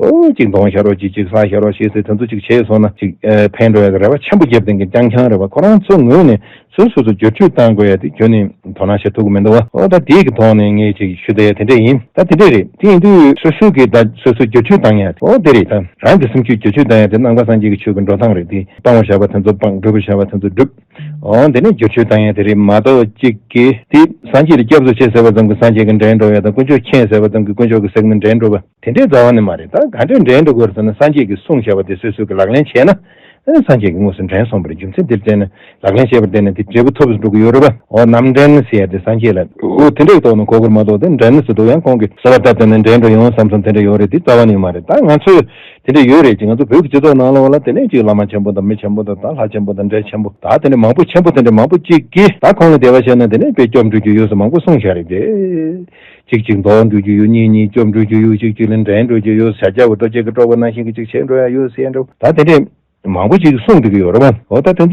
ཨོ་ཅིག་འདོན་བཞག་རོགས་ཅིག་ཅིག་བསགས་བཞག་རོགས་ཞེས་ཟེར། དེ་ཚོ་ཅིག་བྱས་སོང་ན་ཅིག་ཨེ་ཕན་འགྲོ་ཡ་གི་རེ་བ་ཆེན་པོ་རྒྱབ་བསྡད་མཁན་རྐྱང་རྐྱང་རེད་བ། ཁོ་རང་ཚོ་ངོས་ནས་སོ་སོ་སོ་བསྒྱུར་བཅོས་བཏང་དགོས་ཡ་དེ་ཁྱོན་ནས་དོ་སྣང་བྱེད་ཐུབ་ཀྱི་མི་འདུག་བ། འོ་ད་དེའི་གི་ཐོག་ནས་ངས་ཅིག་ཞུ་བསྡད་ཡ་དེ་འདྲ་ཡིན། ད་དེ་འདྲ་རེད། དེ་ཡིན་དུས་སོ་སོའི་གི་ད་སོ་སོ་བསྒྱུར་བཅོས་བཏང་ཡ་དེ། འོ་དེ་རེད། ད་རང་གི་སེམས་རྒྱུད་བསྒྱུར་བཅོས་བཏང་ཡ་དེ་ནང་པ་སངས་རྒྱས་ཀྱི་ཆོས་ཀྱི་འགྲོ་སྟངས་རེད། དེ་སྤང་བར་བྱ་བ་དེ་ཚོ་སྤང་། སྒྲུབ་པར་བྱ་བ་དེ་ཚོ་སྒྲུབ། འོ་དེ་ནས་བསྒྱུར་བཅོས་བཏང་ཡ་དེ་རེད་མ་གཏོགས། གཅིག་གིས་དེ་སངས་རྒྱས་ལ་སྐྱབས་སུ་མཆི་ཟེར་བ་ཙམ་གྱིས་སངས་རྒྱས་ཀྱིས་འདྲེན་འགྲོ་ཡ་དང་། དཀོན་མཆོག་མཁྱེན་ཟེར་བ་ཙམ་གྱིས་དཀོན་མཆོག་གི་སེམས་ནི་འདྲེན་འགྲོ་བ། དེ་འདྲའི་རྩ་བ་ནས་མ་རེད། ད་ག་འདྲས་འདྲེན་འགྲོ་དགོས་ཟེར་ན་སངས་རྒྱས་ཀྱིས་གསུངས་བཞག་པ་དེ་སོ་སོ་གིས་ལག་ལེན་བྱས་ན། ཨ་ནི་སངས་རྒྱས་ཀྱིས་དངོས་སུ་འདྲེན་སོང་བ་རེད། རྒྱུ་མཚན་དེར་བརྟེན་ནས་ལག་ལེན་བྱས་པར་བརྟེན་ནས་དེ་འབྲས་བུ་ཐོབ་སུ་འགྲོ་གི་ཡོད་རེད་པ། འོ་ནམ་འདྲེན་ཟེར་ཡ་དེ་སངས་རྒྱས་ལ་འོ་དེ་འདྲའི་ཐོག་ནས་གོ་དགོས་མ་གཏོགས། དེ་འདྲེན་ནི་ཟེར་དུས་ཡང་ཁོང་གིས་གསོལ་བ་བཏབ་བསྡད་ནས་འདྲེན་འགྲོ་ཡོང་བསམ་སོང་། དེ་འདྲ་ཡོད་རེད། དེ་རྩ་བ་ནས་མ་རེད། ད་ང་ཚོས་དེ་འདྲ་ཡོད་རེད་ཅེས། ང་ཚོ་བོད་ཀྱི་སྤྱི་ཚོགས་ནང་ལོགས་ལ་དེ་ནས་ཅིག་བླ་མ་ཆེན་པོ་དང་མི་ཆེན་པོ་དང་། ད་ལྷ་ཆེན་པོ་དང་འདྲེ་ཆེན་པོ། ད་དེ་འདྲ་མང་པོ་ཆེན་པོ་དེ་འདྲ་མང་པོ་ཅིག་གིས་ད་ཁོང་ལ་དད་པ་བྱས་ན་དེ་ནས་དཔེ་སྐྱོབ་འགྲོ་རྒྱུ་ཡོད་ཟེར་མང་པོ་གསུངས་བཞག་རེད་དེ། གཅིག་གཅིག་འདོར་འགྲོ་རྒྱུ་ཡོད། གཉིས་གཉིས་སྐྱོབ་འགྲོ་རྒྱུ་ཡོད། གཅིག་གཅིག་ལ་འདྲེན་འགྲོ་རྒྱུ་ཡོད། བྱ་རྒྱལ་པོ་རྡོ་རྗེ་གི་སྤྲུལ་པ་ནང་བཞིན་གྱི་ཅིག་བྱེད་འགྲོ་ཡ་ཡོད་ཟེར་འདྲ་བོ། ད་དེ་འདྲས་མང་པོ་ཅིག་གསུངས་བསྡད་ཀྱི་ཡོད་རེད་པ། འོ་ད་དེ་ཚོ་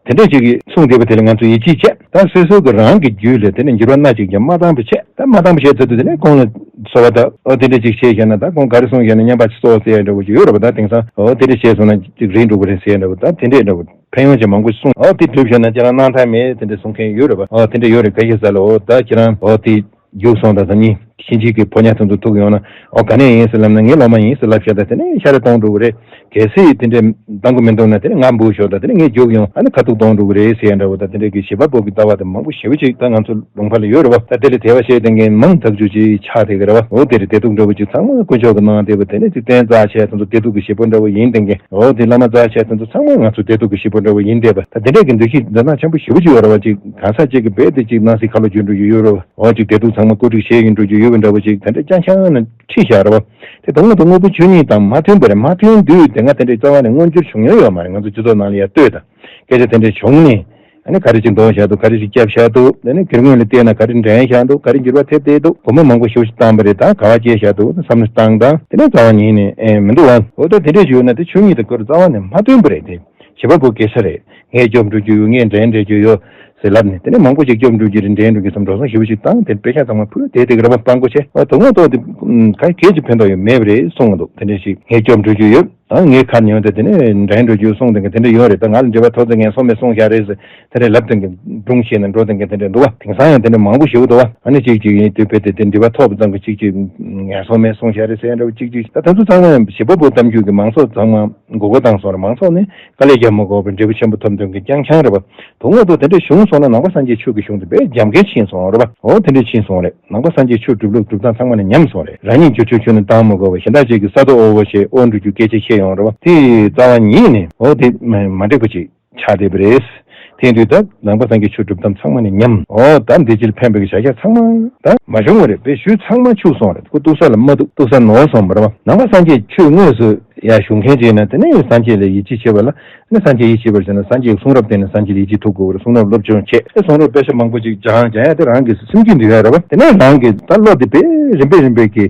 དེ་འདྲས་ཅིག་གིས་གསུངས་བསྡད་པ་དེ་ལ་ང་ཚོ་ཡིད་ཆེས་བྱས། ད་སོ་སོ་གི་རང་གི་རྒྱུད་ལ་དེ་ནས་འགྱུར་བ་སྣ་གཅིག་ཀྱང་མ་བཏང་བ་བྱས། ད་མ་བཏང་བ་བྱས་ཚར་དུས་དེ་ནས་ཁོང་ལ་གསོལ་བ་བཏབ། འོ་དེ་འདྲས་ཅིག་བྱས་བཞག་ན། ད་ཁོང་ག་རེ་གསུངས་བཞག་ན་སྙན་པ་ཅིག་གསོལ་ཟེར་ཡ་འདྲ་བོ་ཅིག་ཡོད་རེད་པ། ད་དེང་སང་འོ་དེ་འདྲས་བྱས་སོང་ན་ཅིག་རེད་འགྲོ་གི་རེད་ཟེར་ཡ་འདྲ་བོ། ད་དེ་འདྲས་འདྲ་བོ། ཕན་ཡོན་ཅན་མང་པོ་གསུངས། ཨོ་དེ་སྒྲུབ་བྱས་ན་ཁྱེད་རང་སྣང་མཐའ་མེད་དེ་འདྲ་གསུང་མཁན་ཡོད་རེད་པ། ཨོ་དེ་འདྲ་ཡོད་རེད། ཁ་ཤས་ས་ལ་ཨོ་ད་ཁྱེད་རང་ཨོ་དེ་རྒྱུགས་སོང་དང་། ད་ནི་གཤིན་རྗེ་གི་ཕོ་ཉ་དེ་ཚོ་ཐུག་ཡོང་ན་ཨོ་ག་ནས་ཡིན་ཟེར་ལབ་ན། ངའི་སློབ་མ་ཡིན་ཟེར་ལབ་བཞག་དང་། དེ་ནས་ཤ་ར་གཏོང་འགྲོ་གི་རེད། གལ་སྲིད་དེ་འདྲ་གཏོང་གི་མི་འདུག་ན་དེ་ནས་ང་འབུད་ཤོག་དང་། དེ་ནས་ངས་རྒྱུགས་ཡོང་། ཨ་ནི་ཁ་ཐུག་གཏོང་འགྲོ་གི་རེད་ཟེར་ཡ་འདྲ་བོ་དང་། དེ་འདྲ་གི་བྱེད་པ་པོ་གི་ལྟ་བ་དེ་མང་པོ་ཞེ་པོ་ཅིག་ད་ང་ཚོ་ལུང་པ་ལ་ཡོད་རེད་པ། ད་དེ་ལ་དད་པ་བྱེད་མཁན་མང་ཐག་ཆོད་ཅིག་ཆགས་བསྡད་ཀྱི་རེད་པ། ཨོ་དེ་རེད། བདེ་སྡུག་འདྲ་བོ་ཅིག་ཚང་མ་དཀོན་མཆོག་གི་གནང་བསྡད་པ། དེ་ནས་ཅིག་རྟེན་རྩ་ཆེ་དེ་ཚོ་བདེ་སྡུག་གི་བཞེད་པོ་འདྲ་བོ་ཡིན་བསྡད་མཁན། འོ་དེ་བླ་མ་རྩ་ཆེ་དེ་ཚོ་ཚང་མ་ང་ཚོ་བདེ་སྡུག་གི་བཞེད་པོ་འདྲ་བོ་ཡིན་བསྡད་པ། ད་དེ་འདྲས་ཀྱི་འདུ་ཤེས་འཛིན་སྟངས་ཆེན་པོ་ཞེ་པོ་ཅིག་ཡོད་རེད་པ། ཅིག་གང་ཟག་ཅིག་གི་རྦད་དེ་ཅིག་སྣང་སྲིད་ཁ་ལོ་བསྒྱུར་འགྲོ་རྒྱུ་ཡོད་རེད་པ། འོ་ཅིག་བདེ་སྡུག་ཚང་མ་བཀོད་སྒྲིག་བྱས་ཡིན་འགྲོ་རྒྱུ་ཡོད་པ་འདྲ་བོ་ཅིག་དེ་འདྲས་རྐྱང་རྐྱང་ནས་ཁྲིད་བཞག་རེད་པ། དེ་དོན་དངོས་དང་དངོས་པོའི་ཆོས་ཉིད་དང་མ་མཐུན་པ་རེད། མ་མཐུན་དུས་དེ་སྔ་དེ་འདྲས་རྩ་བ་ནས་མངོན་འགྱུར་བྱུང་མྱོང་ཡོད་མ་རེད། ང་ཚོ་སྤྱི་ཚོགས་ནང་ལ་ཡ་ལྟོས་དང་། སྐད་ཆ་དེ་འདྲ་བྱུང་ནས། ཨ་ནི་ག་རེ་ཅིག་འདོན་བཞག་འདུག་ག་རེ་ཅིག་བརྒྱབ་བཞག་འདུག་དེ་ནི་དགེ་སློང་ལ་བལྟས་ན་ག་རེ་འདྲེན་བཞག་འདུག་ག་རེ་འགྱུར་བ་ཐེབས་བསྡད་འདུག་སྒོར་མོ་མང་པོ་ཞེ་པོ་ཞིག་བཏང་པ་རེད། ད་ག་བ་སྐྱེལ་བཞག་འདུག་བསམ་བློ་བཏང་དང་། དེ་ནས་རྩ་བ་ཉིད་ནས་ཨེ་མི་འདུག་བ། འོ་ད་དེ་འདྲས་ཡོད་ན་དེ་ཆོས་ཉིད་དང་ཁོ་ར་རྩ་བ་ནས་མ་མཐུན་པ་རེད་དེ། བྱེད་པ་པོ་སྐྱེ་ས་རེད། ངས་སྐྱོབ་འགྲོ་རྒྱུ་ཡོད། ངས་འདྲེན་འདྲེན་རྒྱུ་ཡོད་ཟེར་ལབ་ནས། དེ་ནས་མང་པོ་ཞིག་སྐྱོབ་འགྲོ་རྒྱུ་རེད། འདྲེན་འགྲོ་གི་བསམ་འགྲོ་སོང་ཞེ་པོ་ཞིག་བཏང་། དེ་དཔེ་ཆ་ཚང་མ་ཕུལ། དེ་དེ་གི་ར་བ་སྤྲང་པོ་བྱས། ཨ་དོ་དགོང་ཐོག་དེ་ག་གེ་ཅིག་ཕན་ཐོགས་ཡོད་མེད་པ་རེད་གསུངས་འདུག་དེ་འདྲས་ཞིག་ངས་སྐྱོབ་འགྲོ་རྒྱུ་ཡོད། ཨ་ངའི་ཁ་ནས་ཡོང་དེ་དེ་ནས་འདྲེན་འགྲོ་རྒྱུ་གསུངས་དེ་ག་དེ་འདྲ་ཡོད་རེད། ད་ང་ལ་འདྲེན་པ་ཐོབ་ཚེ་ངན་སོང་མེད་གསུངས་བཞག་རེད་ཟེར། དེ་འདྲ་ལབ་དེ་གི་སྒྲུང་བཤད་ནས་འགྲོ་དེ་གི་དེ་འདྲ་འདུག་བ། དེང་སང་ཡང་དེ་འདྲ་མང་པོ་ཞེ་པོ་འདུག་བ། ཨ་ནི་གཅིག་གཅིག་ཡིན་དུས་བེད་དེ་དེ་འདྲི་བ་ཐོབ་ཙམ་གི་གཅིག་གཅིག་ངན་སོང་མེད་གསུངས་བཞག་རེད་ཟེར་འདྲ་བོ་གཅིག་གཅིག་ད་དེ་ཚོ་ཚང་མ་བྱེད་པ་པོ་གཏམ་རྒྱུད་ཀྱི་མང་ཚོགས་ཚང་མ་མགོ་སྐོར་བཏང་སོང་རེད། མང་ཚོགས་ནི་དཀའ་ལས་རྒྱག་མ་དགོས་པའི་འབྲས་བུ་ཆེན་པོ་ཐོབ་འདོན་གྱི་རྐྱང་རྐྱང་རེད་བ། དོ་དགོང་ཐོག་དེ་འདྲ་བྱུང་སོང་ན་ནང་པ་སངས་རྒྱས་ཆོས་ཀྱི་གཞུང་དེ་དཔེ་རྒྱབ་འགལ་ཕྱིན་སོང་རེད་བ། འོ་དེ་འདྲ་ཕྱིན་སོང་རེད། ནང་པ་སངས་རྒྱས་ཆོས་སྒྲུབ་ལུགས་སྒྲུབ་སྟངས་ཚང་མ་ནས་ཉམས་སོང་རེད། རང་ཉིད་བསྒྱུར་བཅོས་བྱུང་ནས་བཏང་མ་དགོས་པ། གཞན་དག་ཅིག་གིས་ས་རྡོ་འོ་བོ་ཞེས་དབང་སྒྲུབ་རྒྱུ་སྐད་ཆ་བཤད་ཡོང་རེད་བ། དེ་རྩ་བ་ཉིད་ནས་འོ་དེ་མ་མ་འགྲིག་པ་ཅིག་ཆགས་བསྡད་པ་རེད། དེ་དུས་ད་ནང་པ་སངས་རྒྱས་ཆོས་སྒྲུབ་སྟངས་ཚང་མ་ནས་ཉམས། འོ་ད་འདི་ཕྱིར་ཕན་པའི་བྱ་བཞག་ཚང་མ་ད་མ་བྱུང་བ་རེད། དཔེ་ཞུས་ཚང་མ་འཆུག་སོང་རེད། ཁོ་གཏུག་ས་ལ་མ་གཏུག་གཏུག་ས་ནོར་སོང་བ་རེད་བ། ནང་པ་སངས་རྒྱས་ཆོས་དངོས་སུ་ཡར་ཞུགས་མཁན་ཅིག་ཡིན་ན་དེ་ནས་སངས་རྒྱས་ལ་ཡིད་ཆེས་བྱེད་པ་ལ། ནི་སངས་རྒྱས་ཡིད་ཆེས་པར་བྱས་ན་སངས་རྒྱས་ཀྱི་གསུང་རབ་བསྟེན་ནས་སངས་རྒྱས་ལ་ཡིད་ཆེས་ཐུབ་དགོས་པ་རེད། གསུང་རབ་སློབ་སྦྱོང་བྱེད། ཨེ་གསུང་རབ་དཔེ་ཆ་མང་པོ་ཅིག་སྦྱང་སྦྱང་ཡ་དེ་རང་གི་སེམས་རྒྱུད་འདུལ་ཡ་རེད་བ། དེ་ནས་རང་གི་ད་བློ་དེ་དཔེ་རིམ་པས་རིམ་པས་ཀྱི་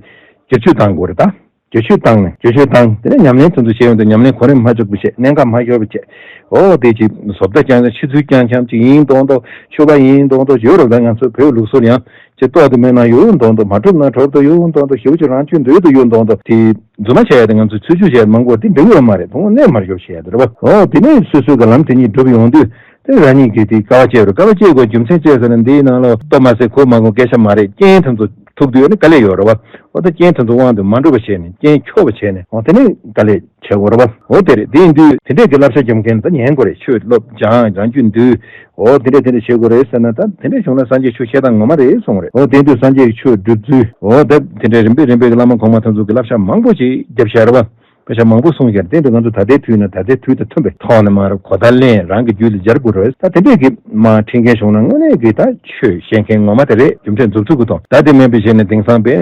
བསྒྱུར་བཅོས་བཏང་དགོས་རེད་ད། བསྒྱུར་བཅོས་བཏང་ནས་བསྒྱུར་བཅོས་བཏང་། དེ་ནས་ཉམས་ལེན་དེ་ཚོ་བྱས་ཡོང་དུས་ཉམས་ལེན་གོ་རིམ་མ་འཇོག་པ་བྱས། གནད་འགག་མ་ཤོར་བ་བྱས། འོ་དེ་ཅིག་བཟོ་ལྟ་རྐྱང་རྐྱང་ཕྱི་ཚུལ་རྐྱང་རྐྱང་ཅིག་ཡིན་མདོག་མདོག་ཆོས་པ་ཡིན་མདོག་མདོག་ཡོད་རེད། ད་ང་ཚོ་བོད་ལུགས་སྲོལ་ཡང་ཅིག་ལྟོགས་དུ་མེད་ན་ཡོད་མདོག་མདོག་མ་གྲུབ་ན་གྲུབ་ཏུ་ཡོད་མདོག་མདོག་ཞེ་པོ་ཅིག་རང་སྐྱོན་འདུག་ཏུ་ཡོད་མདོག་མདོག་དེ་རྫུན་མ་བྱས་ཡ་དེ་ང་ཚོས་ཚུལ་འཆོས་བྱས་མང་པོ་དེ་འགྲིག་ཡོད་མ་རེད། དོན་དངོས་གནས་མར་ཤོབ་བྱས་ཡ་དེ་རེད་བ། འོ་དེ་ནས་སོ་སོའི་གི་ལམ་དེ་ཉིད་སྒྲུབ་ཡོང་དུས་དེ་རང་ཉིད་ཀྱིས་དེ་དཀའ་བ་སྤྱད་རོགས། དཀའ་བ་སྤྱད་དགོས་རྒྱུ་མཚན་བཅས་ཟེར་ན། འདིའི་ནང་ལོགས་ལྟོ་མ་ཟས་གོས་མ་གོན་སྐད་ཆ་མ་རེད། རྐྱེན་དེ་ཚོ་ཐུག་དུས་ནི་དཀའ་ལས་ཡོད་རེད་བ། འོ་ད་རྐྱེན་དེ་ཚོ་དབང་དུ་མ་འགྲོ་བ་བྱས་ནས་རྐྱེན་འཁྱོག་པ་བྱས་ནས་འོ་དེ་ནས་དཀའ་ལས་བྱེད་དགོས་རེད་བ། འོ་དེ་རེད། དེ་ཡིན་དུས་དེ་འདྲས་ཀྱི་བསླབ་བྱ་རྒྱབ་མཁན་ད་ཉན་དགོས་རེད། ཆོས་སློབ་སྦྱང་རང་རྒྱུད་འདུལ། འོ་དེ་འདྲས་དེ་འདྲས་བྱེད་དགོས་རེད་ཟེར་ན། ད་དེ་འདྲས་བྱུང་ན་སངས་རྒྱས་ཆོས་བཤད་སྟངས་ངོ་མ་རེད་གསུངས་རེད། འོ་དེ་དུས་སངས་རྒྱས་ཀྱི་ཆོས་སྒྲུབ་ཚུལ། འོ་ད་དེ་འདྲས་རིམ་པས་རིམ་པས་ཀྱི་བླ་མ་གོང་མ་དེ་ཚོ་གི་བསླབ་བྱ་མང་པོ་ཅིག་བརྒྱབ་བཞག་རེད་བ། དཔེ་ཆ་མང་པོ་གསུངས་བཞག་དེ་འདྲ་ང་ཚོ་ད་ལྟའི་དུས་ན་ད་ལྟའི་དུས་དང་མཐུན་པའི་ཐོག་ནས་མར་གོ་བརྡ་ལེན། རང་གི་རྒྱུད་ལ་སྦྱར་དགོས་རེད། ད་དེ་འདྲས་ཀྱི་མར་ཁྲིད་མཁན་བྱུང་ན་དངོས་གནས་ཀྱི་ད་ཆོས་བཤད་མཁན་ངོ་མ་དེ་རེད། རྒྱུ་མཚན་མཛུབ་ཚུགས་ཀྱི་ཐོག་ད་དེ་མིན་པ་བྱས་ནས་དེང་སང་དཔེ་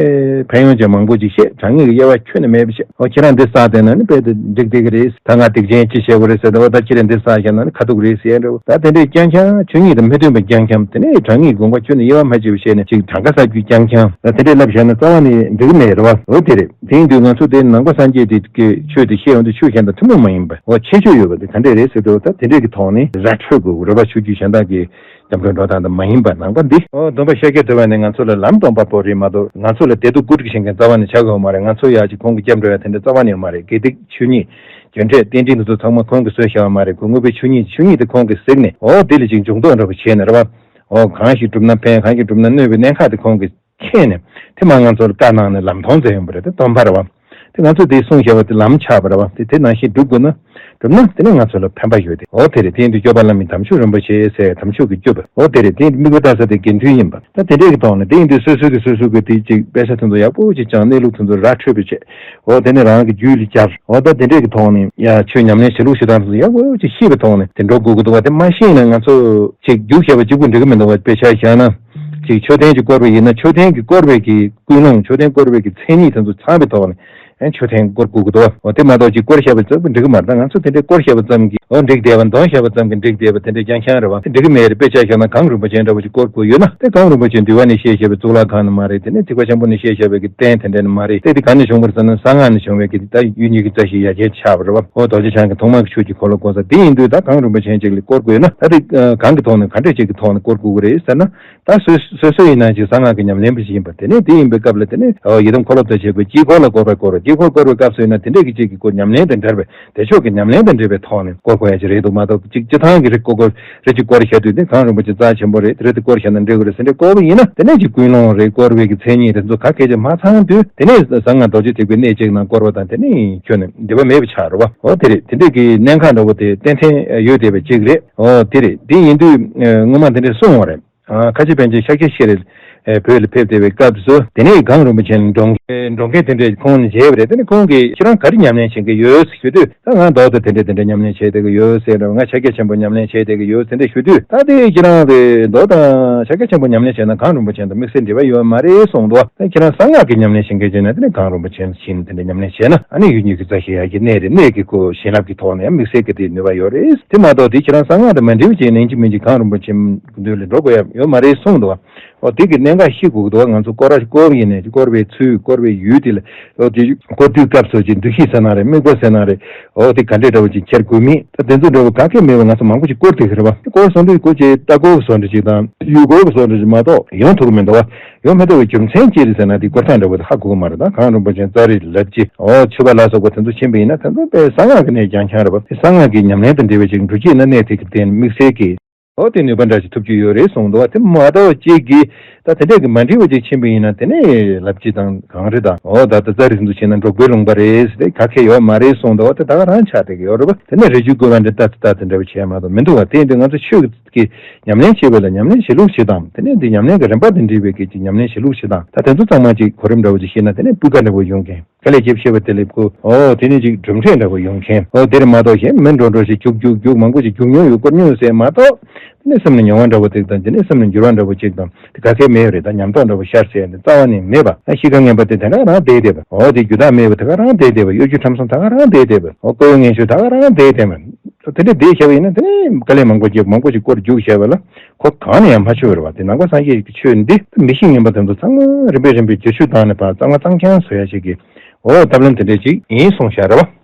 ཕན་ཡོན་ཅན་མང་པོ་ཅིག་བཤད། དྲང་ངེས་ཀྱི་དབྱེ་བ་ཁྱོན་ནས་མེད་པ་བཤད། ཨོ་ཁྱེད་རང་འདི་བསགས་བསྡད་ན་ནི་དཔེ་དེ་འགྲིག་བསྡད་ཀྱི་རེད། ད་ང་སྡིག་ཅན་ཅི་བྱེད་དགོས་རེད་ཟེར་ཏེ། ཨོ་ད་ཁྱེད་རང་འདི་བསགས་བཞག་ན་ནི་ཁ་ཐུག་རེད་ཟེར་ཡ་འདྲ་བོ། ད་དེ་འདྲས་རྐྱང་རྐྱང་ཆོས་ཉིད་དང་མི་མཐུན་པ་རྐྱང་རྐྱང་། དེ་ནས་དྲང་ངེས་དགོངས་པ་ཁྱོན་ནས་དབྱེ་བ་མ་ཕྱེ་བ་བྱས་ནས་ཅིག་གྲངས་ཀ་བསགས་རྒྱུ་རྐྱང་རྐྱང་། ད་དེ་འདྲས་ལབ་བཞག་ན་རྩ་བ་ནས་འགྲིག་གི་མེད་རེད་བ། འོ་དེ་རེད། དེ་ཡིན་དུས་ང་ཚོ་དེ་ནང་པ་སངས་རྒྱས་དེ་གི་ཆོས་དེ་བཤད་ཡོང་དུས་ཆོས་གཞན་དང་མཐུན་པ་མ་ཡིན་པ། འོ་ཁྱད་ཆོས་ཡོད་པ་དེ་ག་འདྲས་རེད་ཟེར་དུས། ད་དེ་འདྲས་ཀྱི་ཐོག་ནས་ར་འཕྲོད་དགོས་རེད་བ། ཆོས་བརྒྱུད་གཞན་དག་གི་སྐྱབས་འགྲོ་འགྲོ་སྟངས་དེ་མ་ཡིན་པ། ནང་པ་འདི། ཨོ་སྡོམ་པ་ཤཱཀྱ་ཐུབ་པ་ནི་ང་ཚོ་ལ་ལམ་སྟོན་པ་པོ་རེད་མ་གཏོགས། ང་ཚོ་ལ་བདེ་སྡུག་བཀོད་སྒྲིག་བྱེད་མཁན་རྩ་བ་ནས་ཆགས་ཡོད་མ་རེད། ང་ཚོ་ཡར་ཅིག་ཁོང་གི་སྐྱབས་འགྲོ་ཡ་དེ་འདྲ་རྩ་བ་ནས་ཡོད་མ་རེད། དགེ་སྡིག་ཆོས་ཉིད། རྒྱུ་འབྲས་རྟེན་འབྲེལ་འདི་ཚོ་ཚང་མ་ཁོང་གིས་བཟོས་བཞག་པ་མ་རེད། དངོས་པོའི་ཆོས་ཉིད། ཆོས་ཉིད་དེ་ཁོང་གིས་གཟིགས་ནས། ཨོ་དེ་ལ་ཅིག་འཇུག་ལྡོག་འདྲ་པོ་བྱས་ནས་རེད་བ། ཨོ་གང་ཞིག་བསྒྲུབས་ན་ཕན། གང་ཞིག་བསྒྲུབས་ན་གནོད་པའི་གནད་འགག་དེ་ཁོང་གིས་མཁྱེན་ནས། དེ་མ་ང་ཚོར་བཀའ་གནང་ནས་ལམ་སྟོན་མཛད་ཡོང་བ་རེད། དེ་སྟོན་པ་རེད་བ། དེ་ང་ཚོས་དེ་གསུངས་བཞག་པ་དེ་ལམ་ཆགས་པ་རེད་བ། དེ་དེ་ནང་བཞིན་སྒྲུབ་དགོས་ན། སྒྲུབ་ན་དེ་ནས་ང་ཚོ་ལ་ཕན་པ་ཡོད་དེ། འོ་དེ་རེད། དེ་ཡིན་དུས་སྐྱོབ་པ་བླ་མའི་དམ་ཆོས་རིན་པོ་ཆེ་ཟེར། དམ་ཆོས་ཀྱི་སྐྱོབ་པ། འོ་དེ་རེད། དེ་ཡིན་དུས་དམིགས་པ་བཏགས་ས་དེ་དགེ་འདུན་ཡིན་པ། ད་དེ་འདྲས་ཀྱི་ཐོག་ནས། དེ་ཡིན་དུས་སོ་སོ་གི་སོ་སོ་གི་དེ་ཅིག་དཔེ་ཆ་དེ་ཚོ་ཡག་པོ་ཅིག་སྦྱང་། གནས་ལུགས་དེ་ཚོ་ར་འཕྲོད་པོ་བྱས། འོ་དེ་ནས་རང་གི་རྒྱུད་ལ་སྦྱར། འོ་ད་དེ་འདྲས་ཀྱི་ཐོག་ནས་ཡ་ཆོས་ཉམས་ལེན་བྱེད་ལུགས་བྱེད་སྟངས་དེ་ཚོ་ཡག་པོ་ཅིག་ཤེས་པའི་ཐོག་ནས་དེ་འགྲོ་དགོས་ཀྱི་འདུག་བ། དེ་མ་ཤེས་ན་ང་ཚོ་ཅིག་རྒྱུགས་བྱས་པ་གཅིག་པུ་འགྲིག་གི་མི་འདུག་བ། དཔེ་ཆ་བཞག་ན་ཅིག་མཆོད་རྟེན་ཅིག་བསྐོར་བ་ཡིན་ན། མཆོད་རྟེན་གྱི་བསྐོར་བའི་གི་ཀུན་སློང་། མཆོད་རྟེན་བསྐོར་བའི་གི་མཚན་ཉིད་དེ་ཚོ་ཚང་བའི་ཐོག་ནས། ཨེ་མཆོད་རྟེན་བསྐོར་དགོས་ཀྱི་འདུག་བ། འོ་དེ་མ་གཏོགས་ཅིག་བསྐོར་བཞག་པ་ཙམ་གྱིས་འགྲིག་གི་མ་རེད། ད་ང་ཚོ་དེ་འདྲའི་བསྐོར་བཞག་པ་ཙམ་གྱིས་འོ་འགྲིག་བསྡད་པ། འདོན་བཞག་པ་ཙམ་གྱིས་འགྲིག་བསྡད་པ་དེ་འདྲ་རྐྱང་རྐྱང་རེད་བ། དེ་འགྲིག་གི་མེད་རེད། དཔེ་ཆ་བཞག་ན་གང་རིན་པོ་ཆེ་འདྲ་བོ་ཅིག་བསྐོར་དགོས་ཡོད་ན། དེ་གང་རིན་པོ་ཆེ་འདུལ་བ་ནས་བཤད་བཞག་པའི་གཙུག་ལག་ཁང་ནི་མ་རེད། དེ་ནས་ཐེག་པ་ཆེན་པོ་ནས་བཤད་བཞག་པའི་གི་རྟེན་དེ་འདྲ་ནི་མ་རེད། དེ་དེ་ག་ནས་བྱུང་བ་རེད་ཟེར་ན་གསང་སྔགས་ནས་བྱུང་བའི་གི་ད་ཡུལ་གཉིས་ཀྱི་རྩ་ཤེས་ཡ་གྱལ་ཆགས་པ་རེད་བ། འོ་རྡོ་རྗེ་འཆང་གི་ཐོག་མ་གི་ཆོས་ཀྱི་འཁོར་ལོ་བསྐོར་ས་དེ་ཡིན་དུས། ད་གང་རིན་པོ་ཆེ་ཅིག་ལ་བསྐོར་དགོས་ཡོད་ན། ད་དེ་གང་གི་ཐོག་ནས་ག་འདྲས་ཅིག་གི་ཐོག་ནས་བསྐོར་དགོས་ཀྱི་རེད་ཟེར་ན། ད་སོ་སོ་སོ་ཡིན་ན་ཅིག་གསང་སྔགས་ཀྱི་ཉམས་ལེན་པ་ཞིག་ཡིན་པ། དེ་ནས་དེ་ཡིན་པའི་སྐབས་ལ་དེ་ནས་ཡི་དམ་འཁོར་ལོ་དང་བཅས་པའི་དཀྱིལ་འཁོར་ལ་བསྐོར་བ་བསྐོར་བ། དཀྱིལ་འཁོར་བསྐོར་བའི་སྐབས་སུ་ཡིན་ན་དེ་འདྲས་ཀྱི་ཅིག་གི་སྐོར་ཉམས་ལེན་དང་འབྲེལ་བའི། བདེ་མཆོག་གི་ཉམས་ལེན་དང་འབྲེལ་བའི་ཐོག་ནས་བསྐོར་དགོས་ཡ་ཅིག་རེད་འདུག་མ་གཏོགས། ཅིག་སྤྱི་བཏང་གི་རེ་བསྐོར་བསྐོར་རེ་ཅིག་བསྐོར་བཞག་དུས་དེ་གང་རིན་པོ་ཆེ་རྩ་ཆེན་པོ་རེད། དེ་རེད། དེ་བསྐོར་བཞག་ན་འགྲིག་གི་རེད་ཟེར་འདྲས་བསྐོར་བ་ཡིན་ན། དེ་ནས་ཅིག་ཀུན་སློང་རེད། བསྐོར་བའི་གི་མཚན་ཉིད་དེ་ཚོ་ག་གེ་ཅིག་མ་ཚང་དུས། དེ་ནས་གསང་སྔགས་རྡོ་རྗེ་ཐེག་པའི་གནད་གཅིག་ནང་བསྐོར་བ་དང་། དེ་ནས་ཁྱོན་ནས་འབྲེལ་བ་མེད་པ་ཆགས་རེད་བ། འོ་དེ་རེད། དེ་འདྲས་ཀྱི་གནད་འགག་འདྲ་བོ་དེ་ཏན་ཏན་ཡོད་བསྡད་པ་ཅིག་རེད། འོ་དེ་རེད། དེ་ཡིན་དུས་སྔོན་མ་དེ་འདྲས་གསུངས་པ་རེད། ཨ་ཁ་ཆེ་པཎ་ཆེན་ཤཱཀྱ་ཤྲཱི་ ཨེ་བོད་ལ་ཕེབས་བསྡད་པའི་སྐབས་སུ་དེ་ནས་གངས་རིན་པོ་ཆེ་ལ་འགྲོ་མཁན་འགྲོ་མཁན་དེ་འདྲས་ཁོང་ནས་མཇལ་བ་རེད། དེ་ནས་ཁོང་གིས་ཁྱེད་རང་ག་རེ་ཉམས་ལེན་བྱེད་ཀྱི་ཡོད་ཟེར་ཞུ་དུས། ད་ང་མདོ་དང་དེ་འདྲས་དེ་འདྲས་ཉམས་ལེན་བྱས་བསྡད་ཀྱི་ཡོད་ཟེར་ར། ང་ཕྱག་རྒྱ་ཆེན་པོ་ཉམས་ལེན་བྱས་བསྡད་ཀྱི་ཡོད་ཟེར་འདྲས་ཞུ་དུས། ད་དེ་ཁྱེད་རང་གི་མདོ་དང་ཕྱག་རྒྱ་ཆེན་པོ་ཉམས་ལེན་བྱས་ན་གངས་རིན་པོ་ཆེ་དང་དམིགས་བསལ་འབྲེལ་བ་ཡོད་མ་རེད་གསུངས་འདུག་ད་ཁྱེད་རང་གསང་སྔགས་ཀྱི་ཉམས་ལེན་བྱེད་མཁན་བྱས་ན་དེ་ནས་གངས་རིན་པོ་ཆེ་བཞིན་དེ་འདྲས་ཉམས་ལེན་བྱས་ན་ཨ་ནི་ཡུལ་གཉིས་ཀྱི་རྩ་ཤེས་ཡག་གི་གནས་རེད། གནས་ཀྱི་སྒོ་བྱིན་རླབས་ཀྱི་ཐོག་ནས་ཡང་དམིགས་བསལ་གྱི་དེའི་ནུས་པ་ཡོད་རེད། དེ་མ་གཏོགས་དེ་ཁྱེད་རང་གསང་སྔགས་དང་མ་འབྲེལ་བ་བྱས་ནན་གྱི་མིན་གྱི་གངས་རིན་པོ་ཆེ་མདུན་ལ་འགྲོ་དགོས་ཡ་ཡོད་མ་རེད་གསུངས་འདུག་འོ་དེ་གི་གནད་འགག་ཤེས་དགོས་ཀྱི་འདུག་ང་ཚོ་སྐོར་ར་སྐོར་ཡིན་ནས་སྐོར་བའི་ཚུལ་སྐོར་བའི་ཡུལ་དེ་ལ། འོ་དེ་སྐོར་དུས་སྐབས་སུ་ཅིག་འདུ་ཤེས་ཟེར་ན་རེད། དམིགས་པ་ཟེར་ན་རེད། འོ་དེ་ག་འདྲས་འདྲ་བོ་ཅིག་འཁྱེར་དགོས་མིན་ད་དེ་ཚོ་འདྲ་བོ་ག་གེ་མེད་པ་ང་ཚོ་མང་པོ་ཅིག་སྐོར་ཐུབ་ཀྱི་རེད་པ། སྐོར་སོང་དུས་སྐོར་ཅིག་ལྟ་སྐོར་བཟོ་འདྲ་ཅིག་དང་ཡུལ་སྐོར་བཟོ་འདྲ་ཅིག་མ་གཏོགས་ཡོང་ཐུབ་ཀྱི་མི་འདུག་བ། ཡོང་མི་ཐུབ་པའི་རྒྱུ་མཚན་ཅི་རེད་ཟེར་ན་དེ་སྐོར་སྟངས་འདྲ་བོ་དེ་ཧ་གོ་གི་མ་རེད། ད་གངས་རིན་པོ་ཆེ་ཙཱ་རི་ལབ་ཀྱི་འོ་ཆོས་པ་ལ་སོགས་པ་དེ་ཚོ་ཕྱིན་པ་ཡིན་ན་དེ་ཚོ་དཔེ་གསང་སྔགས་ཀྱི་གནས་རྐྱང་རྐྱང་རེད་པ། དེ་གསང་སྔགས་ཀྱི་ཉམས་ལེན་དང་འབྲེལ་བའི་ཅིག་འགྲོ་སྐྱིད་ན་གནས་དེ་གི་རྟེན་དམིགས་བསལ་གྱི། འོ་དེ་ནུས་པ་འདྲ་ཞིག་ཐོབ་རྒྱུ་ཡོད་རེད་གསུངས་འདུག་བ། དེ་མ་གཏོགས་གཅིག་གིས་ད་དེ་འདྲས་ཀྱི་མ་འགྲིག་པ་ཅིག་ཕྱིན་པ་ཡིན་ན་དེ་ནས་ལབ་ཀྱི་དང་གངས་རི་དང་འོ་ད་ད་ཙཱ་རི་ཚོ་ཕྱིན་ན་འབྲོག་པའི་ལུང་པ་རེད་ཟེར་ཏེ་ག་གེ་ཡོད་མ་རེད་གསུངས་འདུག་བ། དེ་ད་ག་རང་ཆགས་བསྡད་ཀྱི་ཡོད་རེད་པ། དེ་ནས་རེ་ཞུ་དགོས་པ་འདྲ་ད་ད་ད་དེ་འདྲ་བ་བྱས་མ་གཏོགས་མི་འདུག་བ། དེ་ཡིན་དུས་ང་ཚོ་ཆོས་ཀྱི་ཉམས་ལེན་བྱེད་པ་ལ་ཉམས་ལེན་བྱེད་ལུགས་ཞིག་དང་དེ་ནས་འདི་ཉམས་ལེན་གྱི་རིམ་པ་དེ་འདྲ་བའི་གི་ཉམས་ལེན་བྱེད་ལུགས་ཞིག་དང་ད་དེ་ཚོ་ཚང་མ་ཅིག་གོ་རིམ་འདྲ་བོ་ཅིག་ཤེས་ན་དེ་ནས་སྤུས་ཀ་འདྲ་བོ་ཡོང་མཁན། དཀའ་ལས་ཁྱེད་བཤད་པ་དེ་ལེབ་ཁོ་ཨོ་དེ་ནས་ཅིག་གྲུབ་འབྲས་འདྲ་བོ་ཡོང་མཁན། ཨོ་དེར་མ་གཏོགས་གཞན་མི་འགྲོ་འགྲོ་ཞིག་རྒྱུག་རྒྱུག་རྒྱུག་མང་པོ་ཞིག་རྒྱུག་མྱོང་ཡོད་སྐོར་མྱོང་ཟེར་མ་གཏོགས། དེ་ནས་སེམས་ལ་མྱོང་བ་འདྲ་བོ་དེ་དང་དེ་ནས་སེམས་ལ་འགྱུར་བ་འདྲ་བོ་ཅིག་དང་དེ་ག་གེ་མེད་ཡོད་རེད། ད་ཉམས་རྟོགས་འདྲ་བོ་ཤར་ཟེར་ཡ་དེ་རྩ་བ་ནས་མེད་པ། ཨ་གཤིས་ཀ་ངན་པ་དེ་དེ་འདྲ་རང་བསྡད་བསྡད་པ། ཨོ་དེ་རྒྱུ་དག་མེད་པ་དེ་ག་རང་བསྡད་བསྡད་པ། གཡོ་སྒྱུ་ཁྲམ་གསུམ་ད་ག་རང་བསྡད་བསྡད་པ། ཨོ་ལྐོག་གཡོ་ངན་སྤྱོད་ད་ག་རང་བསྡད་བསྡད་པ། དེ་འདྲ་བསྡད་བཞག་པ་ཡིན་ན་དེ་ནས་དཀའ་ལས་མང་པོ་བརྒྱབ་མང་པོ་ཞིག་སྐོར་རྒྱུགས་བཞག་པ་ལ་གོ་གང་ནས་ཡང་མ་ཆོད་པ་རེད་བ། དེ་ནང་པ་སངས་རྒྱས་ཀྱི་ཆོས་འདི་མི་གཤིས་ངན་པ་དེ་ཚོ་ཚང་མ་རིམ་པས་རིམ་པས་བརྒྱ་ཆུ་བཏང་ནས་ཕར་གཙང་མ་གཙང་རྐྱང་བཟོ་ཡ་ཞིག་གི་ཨོ་ཐབས་ལམ་དེ་འདྲ་ཅིག་ཡིན་གསུངས་བཞག་རེད་བ།